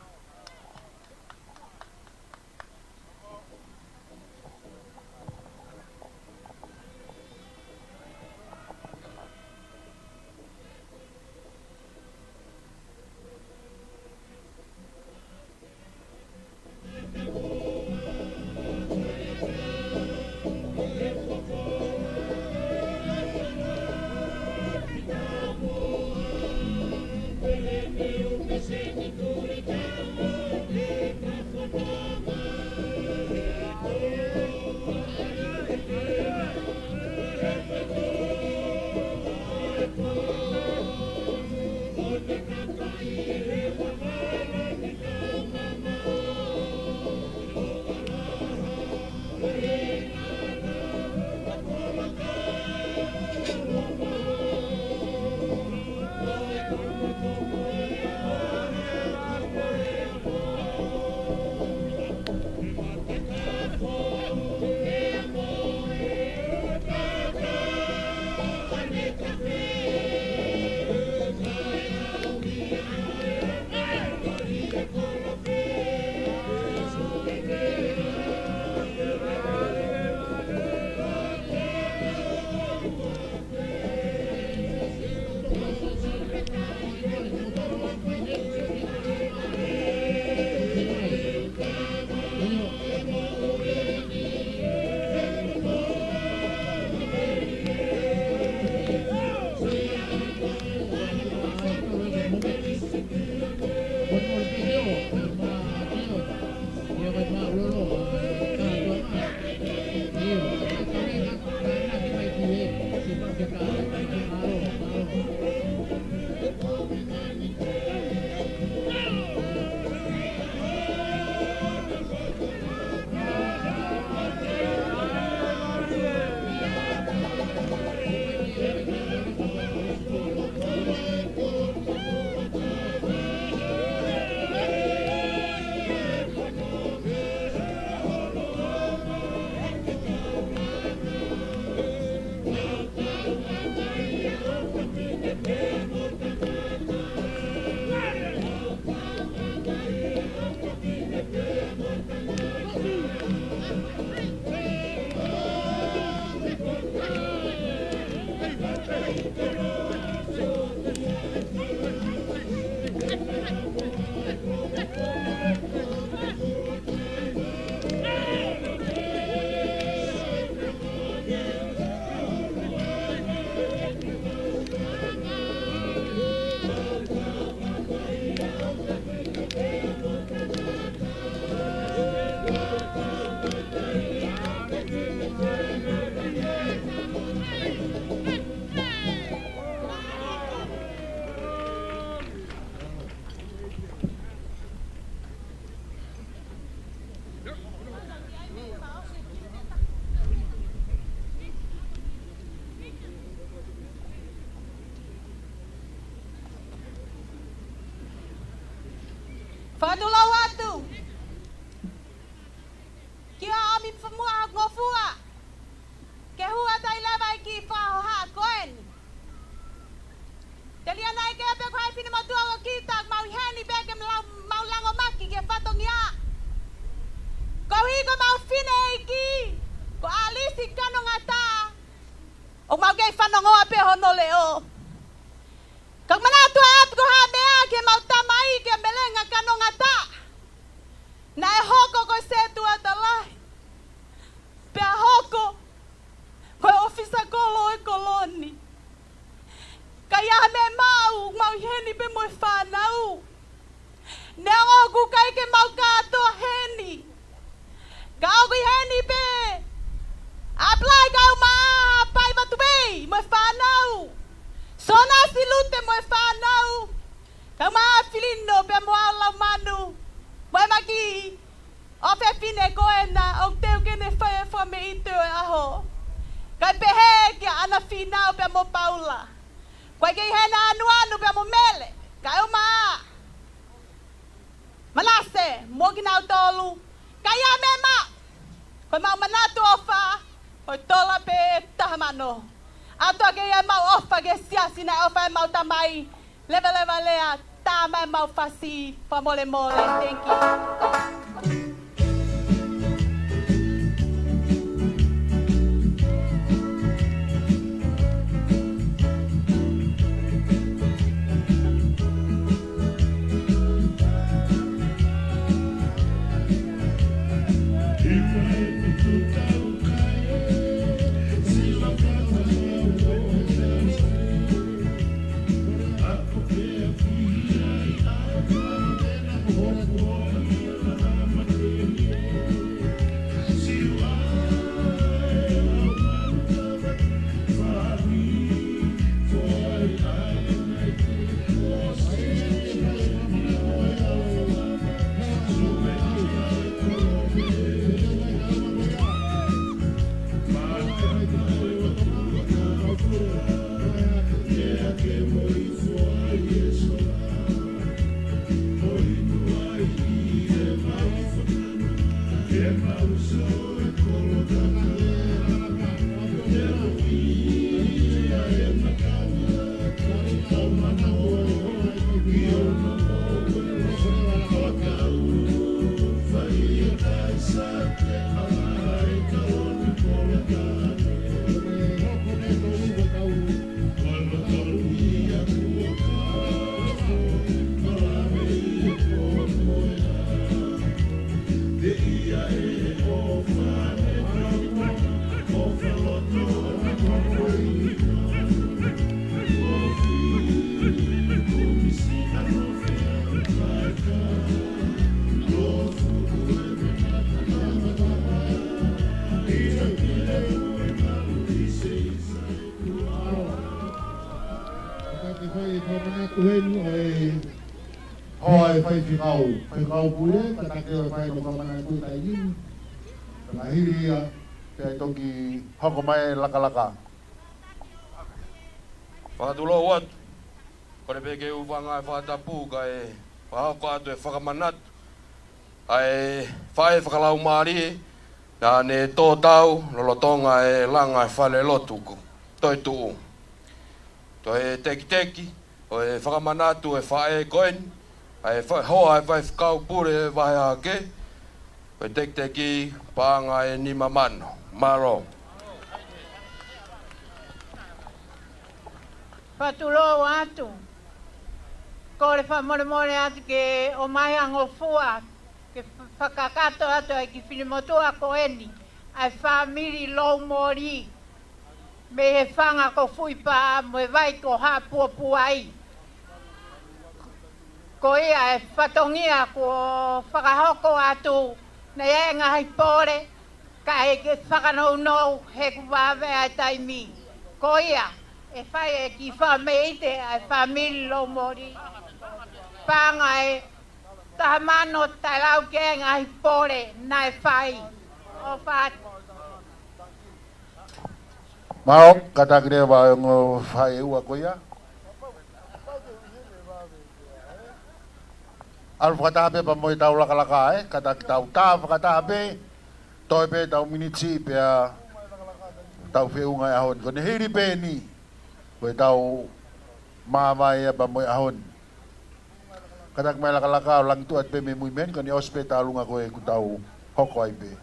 Fakatulou atu ki he ʻomi famuʻa ngofua ke hū atu ai leva e kiʻi fakahohaʻa ko eni. Telia naʻe ʻikai pē ko hai finemotuʻa ʻo kita, mau ʻi heni pē ke mau, mau langomaki ki he fatongia. Koeʻuhi ko homau fineʻeiki ko ʻAlisi Kanongata, ʻoku mau kei fanongoa pē hono leʻo. Ka manatu atu ko ha meʻa ki heʻemau tamai, ki he Melenga Kanongata. Naʻe hoko ko e setuata lahi, pea hoko ko e ʻōfisa kolo ʻo e kolo ni. Ka ʻi ai meʻa maʻu, mau ʻi heni pē mo e fānau. Neongo ʻoku ʻikai ke mau kātoa heni, ka ʻoku ʻi heni pē ʻa Palai Kaumaʻa Haʻapai Vatuvei mo e fānau, Sona Silute mo e fānau, Kaumaʻa Filino pea mo Aulaumanu, mo e maki ʻofefine ko ena ʻoku teu ke ne fai e fakameʻite ʻo e ʻaho. Kae pehē kia ʻAna Fīnau pea mo Paula. Ko e kei hena Anuanu pea mo Mele, Kaumaʻa Manase, mo kinautolu. Ka ʻi ai meʻa maʻu, ko ʻemau manatu ʻofa, ko e tola pē ʻe taha mano. ʻAtu ā ke ʻi ai ʻemau ʻofa ki he siasi naʻe ʻofa ai ʻemau tamai, Levalevalea, tā mai ʻemau fasi, fakamolemole. Thank you. Ka ke fai e fakamanatu heni ʻo e hoa ʻo e faifekau, faifekau pule, ka ke fai e fakamanatu taimi ni. Ka hili ia, pea toki hoko mai e lakalaka. Fakatulou atu. Kole pē ke u hūfanga he fakatapu kae fakahoko atu e fakamanatu ʻa e faʻē fakalaumālie naʻa ne tō tau lolotonga e langa e falelotu ko Toetuʻu. Toe tekiteki ʻo e fakamanatu e faʻē ko eni, ʻa e fa-, hoa e faifekau pule vahe hahake, ko e tekiteki paʻanga ʻe nima mano. Mālō. Fakatulou atu. Kole fakamolemole atu ke ʻomai ha ngofua ke fakakakato atu ai ki he finemotuʻa ko eni, ʻa e fāmili Loumoli, mei he fanga ko Fuipā mo e vai ko Haʻapuapuai. Ko ia e fatongia kuo fakahoko atu, naʻe ʻi ai e ngaahi pole, kae ke fakanounou he kuo vave ʻa e taimi. Ko ia, ʻe fai e kiʻi fakameʻite ʻa e fāmili Loumoli. Paʻanga ʻe taha mano taʻelau ki he ngaahi pole naʻe fai. ʻOfa atu. Mālō, kātaki leva e ongo fai ua ko ia. ʻAlu fakataha pē pea mo e tau lakalaka, ē, kātaki tau tā fakataha pē, toe pē tau miniti pea tau feʻunga he ʻaho ni. Ko ʻene hili pē eni, ko e tau māvae ia pea mo e ʻaho ni. Kātaki mai lakalaka ʻo langi tuʻa pē mei mui meni, ko ʻene ʻosi pē tau lunga ko ē kuo tau hoko ai pē.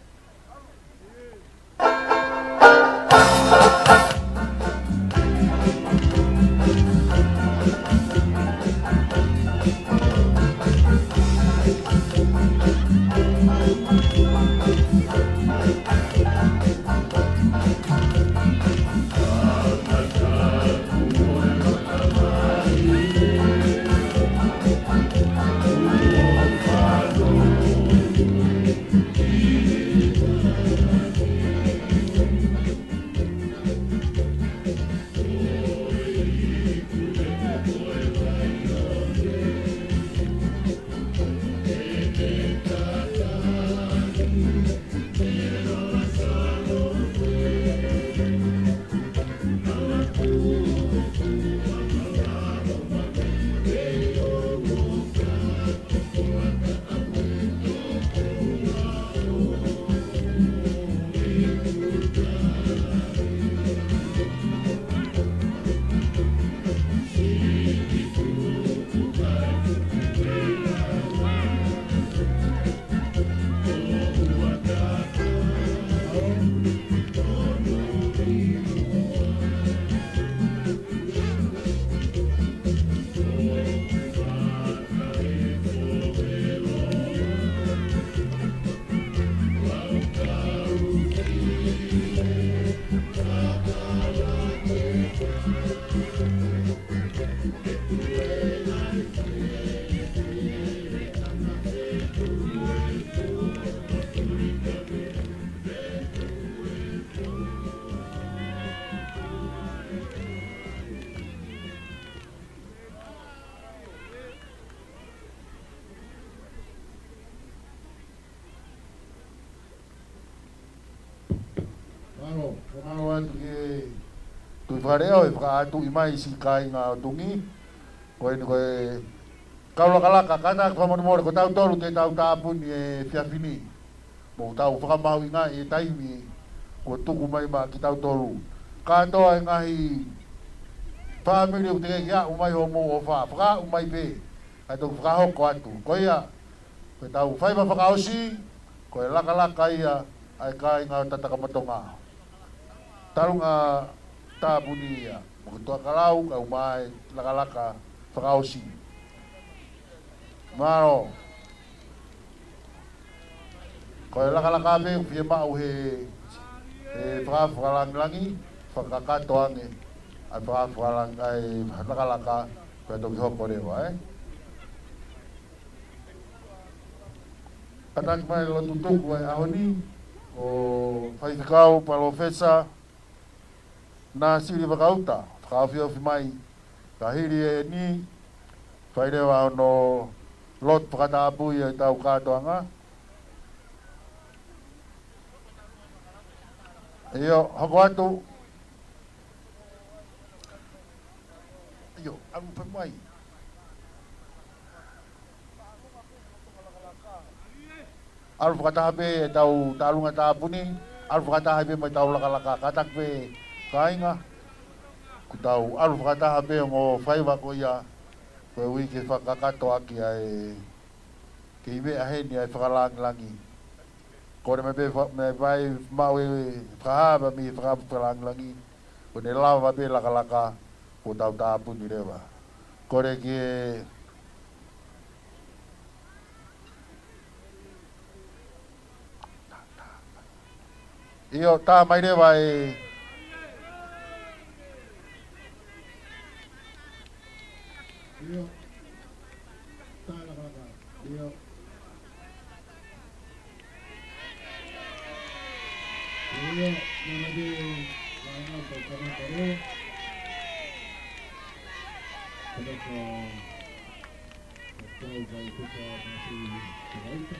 Mālō, mālō atu ki he Tuʻi Faleʻo, ʻe fakaʻatuʻi mai siʻi kāinga ʻo Tonga. Ko eni ko e kau lakalaka, kātaki fakamolemole, ko tautolu te tau tāpuni he efiafi ni. Mo tau fakamahuʻingaʻi e taimi kuo tuku mai maʻa kitautolu. Kātoa e ngaahi fāmili ʻoku teʻeki ke aʻu mai hoʻomou ʻofa, fakaaʻu mai pē, kae toki fakahoko atu. Ko ia, ko e tau faiva fakaʻosi, ko e lakalaka ia ʻa e kāinga ʻo Tatakamotonga. Talunga tāpuni ia, mo e toa kalau, kau mai lakalaka fakaʻosi. Mālō. Ko e lakalaka pē ʻoku fiemaʻu he, he fakaafe fakalāngilangi, fakakakato ange ʻa e fakaafe fakalāng-, ʻa e lakalaka, pea toki hoko leva, ē. Kātaki mai lotu tuku ʻa e ʻaho ni, ʻo Faifekau Palōfesa Nāsili Vakauta, fakaofiofi mai, ka hili eni, fai leva hono lotu fakatapui ʻa e tau kātoanga. ʻIo, hoko atu. ʻIo, ʻalu pē mai. ʻAlu fakataha pē e tau talunga tāpuni, ʻalu fakataha pē mo e tau lakalaka, kātaki pē kāinga, kuo tau ʻalu fakataha pē ongo faiva ko ia, koeʻuhi ke fakakakato ʻaki ʻa e kei meʻa heni ʻa e fakalāngilangi. Kole mai pē fa-, mei he vai maʻu e fakahā mei he fakaafe fakalāngilangi, kuo ne lava pē lakalaka, Kuo tau tāpuni leva. Kole ki he ʻio, tā mai leva e. ʻIo. Tā lakalaka. ʻIo. ʻIo, nana de, nana de, kamata leva. Kamata, kamata, kamata, kamata.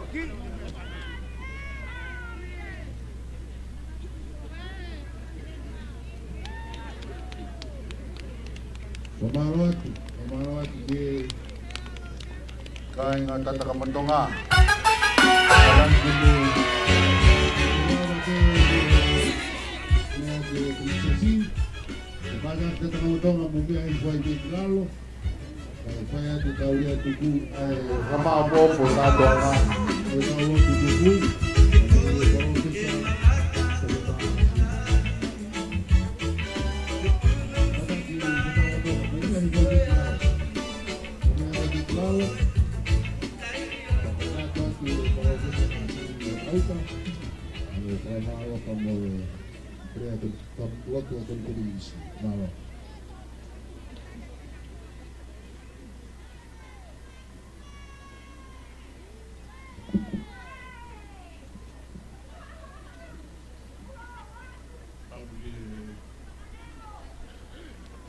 Fakamālō atu, fakamālō atu ki he kāinga Tatakamotonga. Tatakamotonga mo e meʻa ʻi fai ki lalo. Kae fai atu kau ia tuku ai. Fakamālō atu, ʻoku tātoanga. ʻOku tau ō tuku.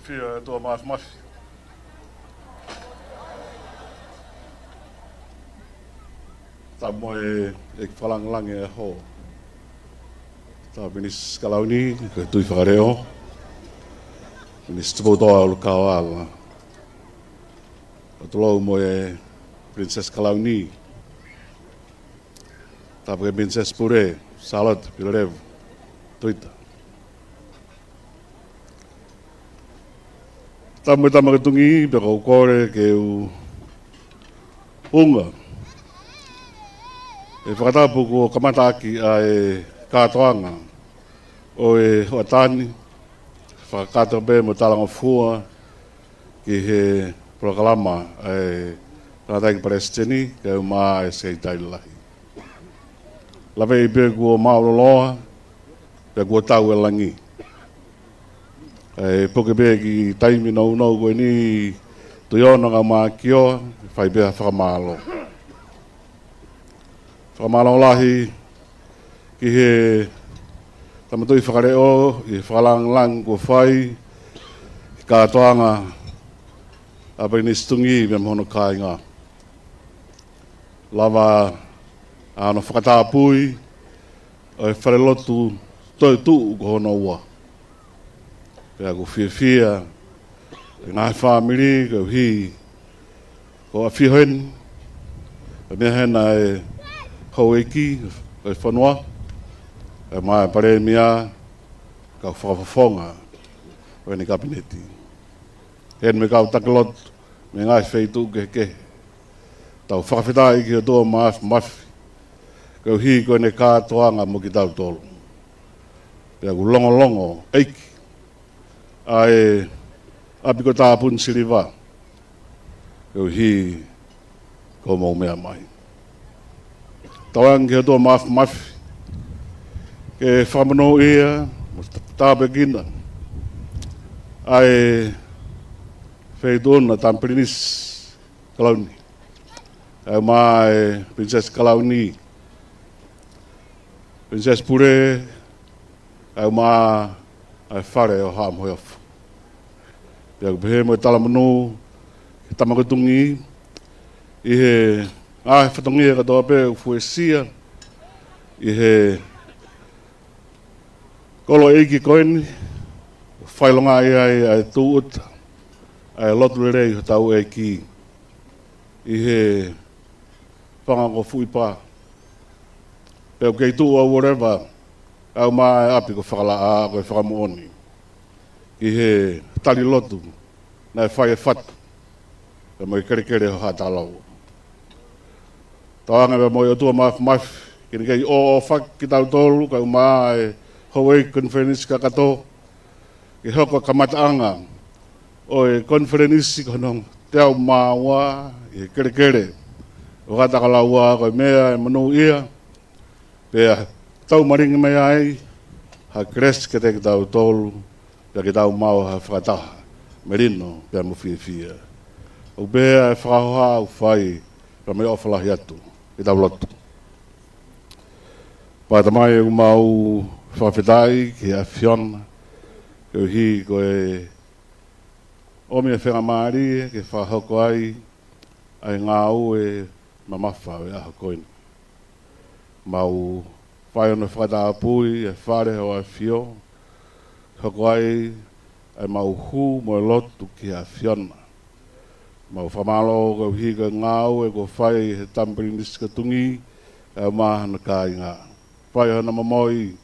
Fia ʻOtua Mafimafi. Tapu mo e ʻEiki Fakalāngilangi ʻo e ʻaho. Tapu Pilinisi Kalauni, ko e Tuʻi Fakaleo. Pilinisi Tupoutoʻa ʻUlukaoala. Tapu mo e Pilinisesi Kalauni. Tapu ki he Pilinisesi Pule, Sālote Pilolevu Tuita. Tapu mo e Tama Makatuʻunga, pea ʻoku ou kole ke u ʻunga he fakatapu kuo kamataʻaki ʻa e kātoanga ʻo e hoʻatā ni, fakakātoa pē mo e talangofua ki he polokalama ʻa e Tangataʻeiki Palesiteni, kae ʻumaʻā e Sekelitali Lahi. Laveʻi pē kuo mālōlō, pea kuo tau e langi. ʻE puke pē ki he taimi nounou ko eni, Tuʻiono kae ʻumaʻā Kioa, fai pē ha fakamālō. Fakamālō lahi ki he Tama Tuʻi Fakaleo, ʻi he fakalāngilangi kuo fai, ʻi he kātoanga ʻa Pilinisi Tuʻi pea mo hono kāinga. Lava ʻa hono fakatapui ʻo e falelotu toetuʻu ko hono ua. Pea ʻoku fiefia e ngaahi fāmili koeʻuhi ko ʻAfio heni, pea meʻa hena e houʻeiki ʻo e fonua, kae ʻumaʻā e Palēmia, kau fakafofonga ʻo ʻene Kapineti. Heni mo e kau taki lotu mei he ngaahi feituʻu kehekehe. Tau fakafetaʻi ki he ʻOtua Mafimafi koeʻuhi ko ʻene kātoanga mo kitautolu. Pea ʻoku longolongo ʻeiki ʻa e ʻapi ko Tāpuni-Siliva koeʻuhi ko hoʻomou meʻa mai. Tauange ki he ʻOtua Mafimafi ke fakamonūʻia mo tāpuekina ʻa e feituʻu na, Tama Pilinisi Kalauni, kae ʻumaʻā e Pilinisesi Kalauni, Pilinisesi Pule, kae ʻumaʻā ʻa e fale ʻo Haʻa Moheofo. Pea ʻoku pehē mo e talamonū ki he Tama Makatuʻunga ʻi he ngaahi fatongia kātoa pē ʻoku fuesia ʻi he kolo ʻeiki ko eni, ʻo fakaʻilongaʻi ai ʻa e tūʻuta ʻa e lotu lelei hotau ʻEiki ʻi he fanga ko Fuʻipā. Pea ʻoku kei tuʻu ʻa Uoleva, kae ʻumaʻā e ʻapi ko Fakalaʻā, ko e fakamoʻoni ki he tali lotu naʻe fai ʻe Fatu pea mo e kelekele ʻo Haʻa Talaua. Tauange pea mo e ʻOtua Mafimafi ke ne kei ʻoʻofaki kitautolu kae ʻumaʻā e houʻeiki konifelenisi kakato, ke hoko kamataʻanga ʻo e konifelenisi ko hono teau mā ua ʻi he kelekele ʻo Haʻa Talaua, ko e meʻa ʻe monūʻia, pea tau malingi mai ai ha kelesi kiate kitautolu, pea ke tau maʻu ha fakataha melino pea mo fiefia. ʻOku pehē ʻa e fakahoha ʻoku fai, pea mo e ʻofa lahi atu. Ke tau lotu. Tamai, ʻoku mau fakafetaʻi ki he ʻAfiona koeʻuhi ko e ʻomi e faingamālie ke fakahoko ai ʻa e ngāue mamafa ʻo e ʻaho ko eni. Mau fai hono fakatapui e fale ʻo e ʻAfio, hoko ai ʻa e mau hū mo e lotu ki he ʻAfiona. Mau fakamālō koeʻuhi ko e ngāue kuo fai ʻe he Tama Pilinisi Kōtungi kae ʻumaʻā hono kāinga. Fai hono momoi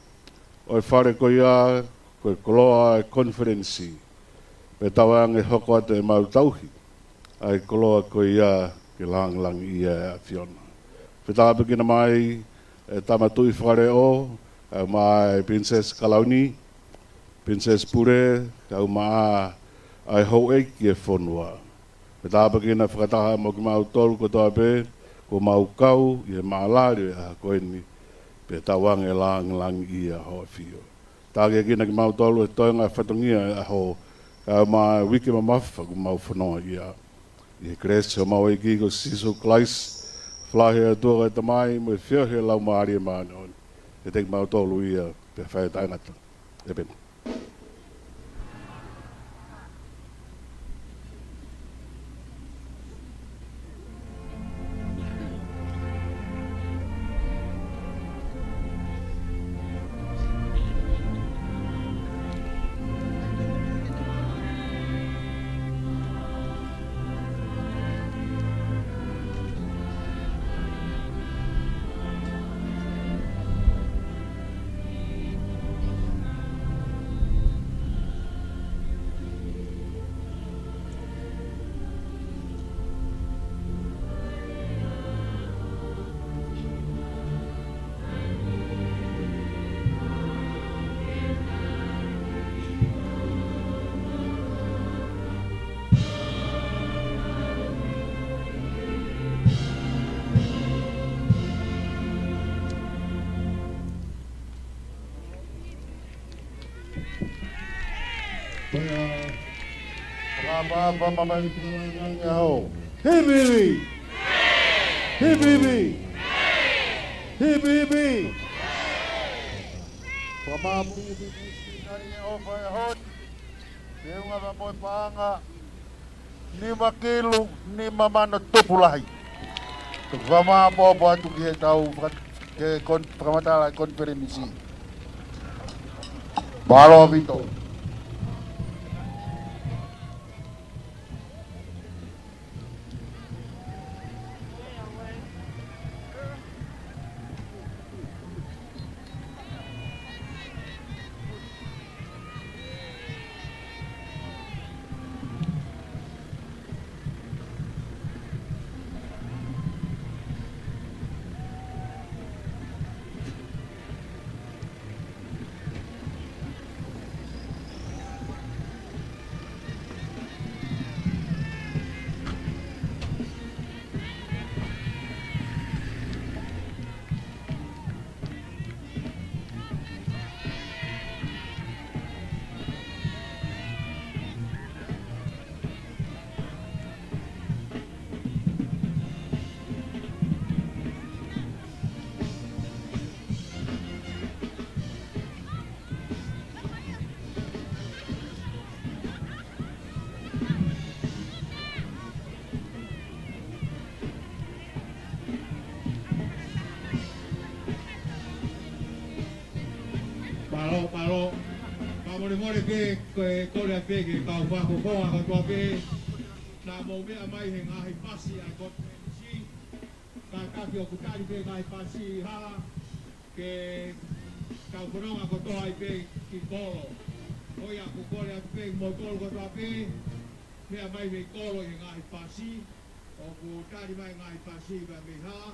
ʻo e fale ko ia ko e koloa ʻo e konifelenisi, pea tauange hoko atu ʻemau tauhi ʻa e koloa ko ia ke lāngilangiʻia e ʻAfiona. Fetāpuekina mai e Tama Tuʻi Fakaleʻo, kae ʻumaʻā e Pilinisesi Kalauni, Pilinisesi Pule, kae ʻumaʻā ʻa e houʻeiki e fonua. Fetāpuekina fakataha mo kimautolu kotoa pē kuo mau kau ʻi he mālali ʻo e ʻaho ko eni, pea tauange lāngilangiʻia ho ʻAfio. Tākiekina kimautolu he toenga fatongia e ʻaho, kae ʻumaʻā e uike mamafa kuo mau fononga ai. ʻI he kelesi ʻo homau ʻEiki ko Sīsū Kalaisi, fālahi ʻa e ʻOtua ko e Tamai, mo e feohi ʻa e Laumālie Māʻoniʻoni, ʻiate kimautolu ia pea fai taʻengata. ʻĒmeni. Pea, pea, pea, pea, pea, pea, pea, hō. Hipi, hipi. Hipi, hipi. Hipi, hipi. Pea mā pū, pū, pū, pū, nani e ʻofa e hot. Te unga va moe paʻanga. Nima kilu, nima mano tupulahi. Tuku fakamāʻopoʻopo atu ki he tau faka-, ke kon-, fakamatala e konifelenisi. Mālō ʻaupito. Mālō, mālō. Fakamolemole pē, ko e kole pē ki he kau fakafofonga kotoa pē. Naʻa mou meʻa mai he ngaahi pasi ʻa e konifelenisi. Kātaki ʻoku tali pē ngaahi pasi hala ke tau fononga kotoa ai pē ki kolo. Ko ia ʻoku kole atu pē kimoutolu kotoa pē, meʻa mai mei kolo ʻi he ngaahi pasi, ʻoku tali mai ngaahi pasi pea mei hala.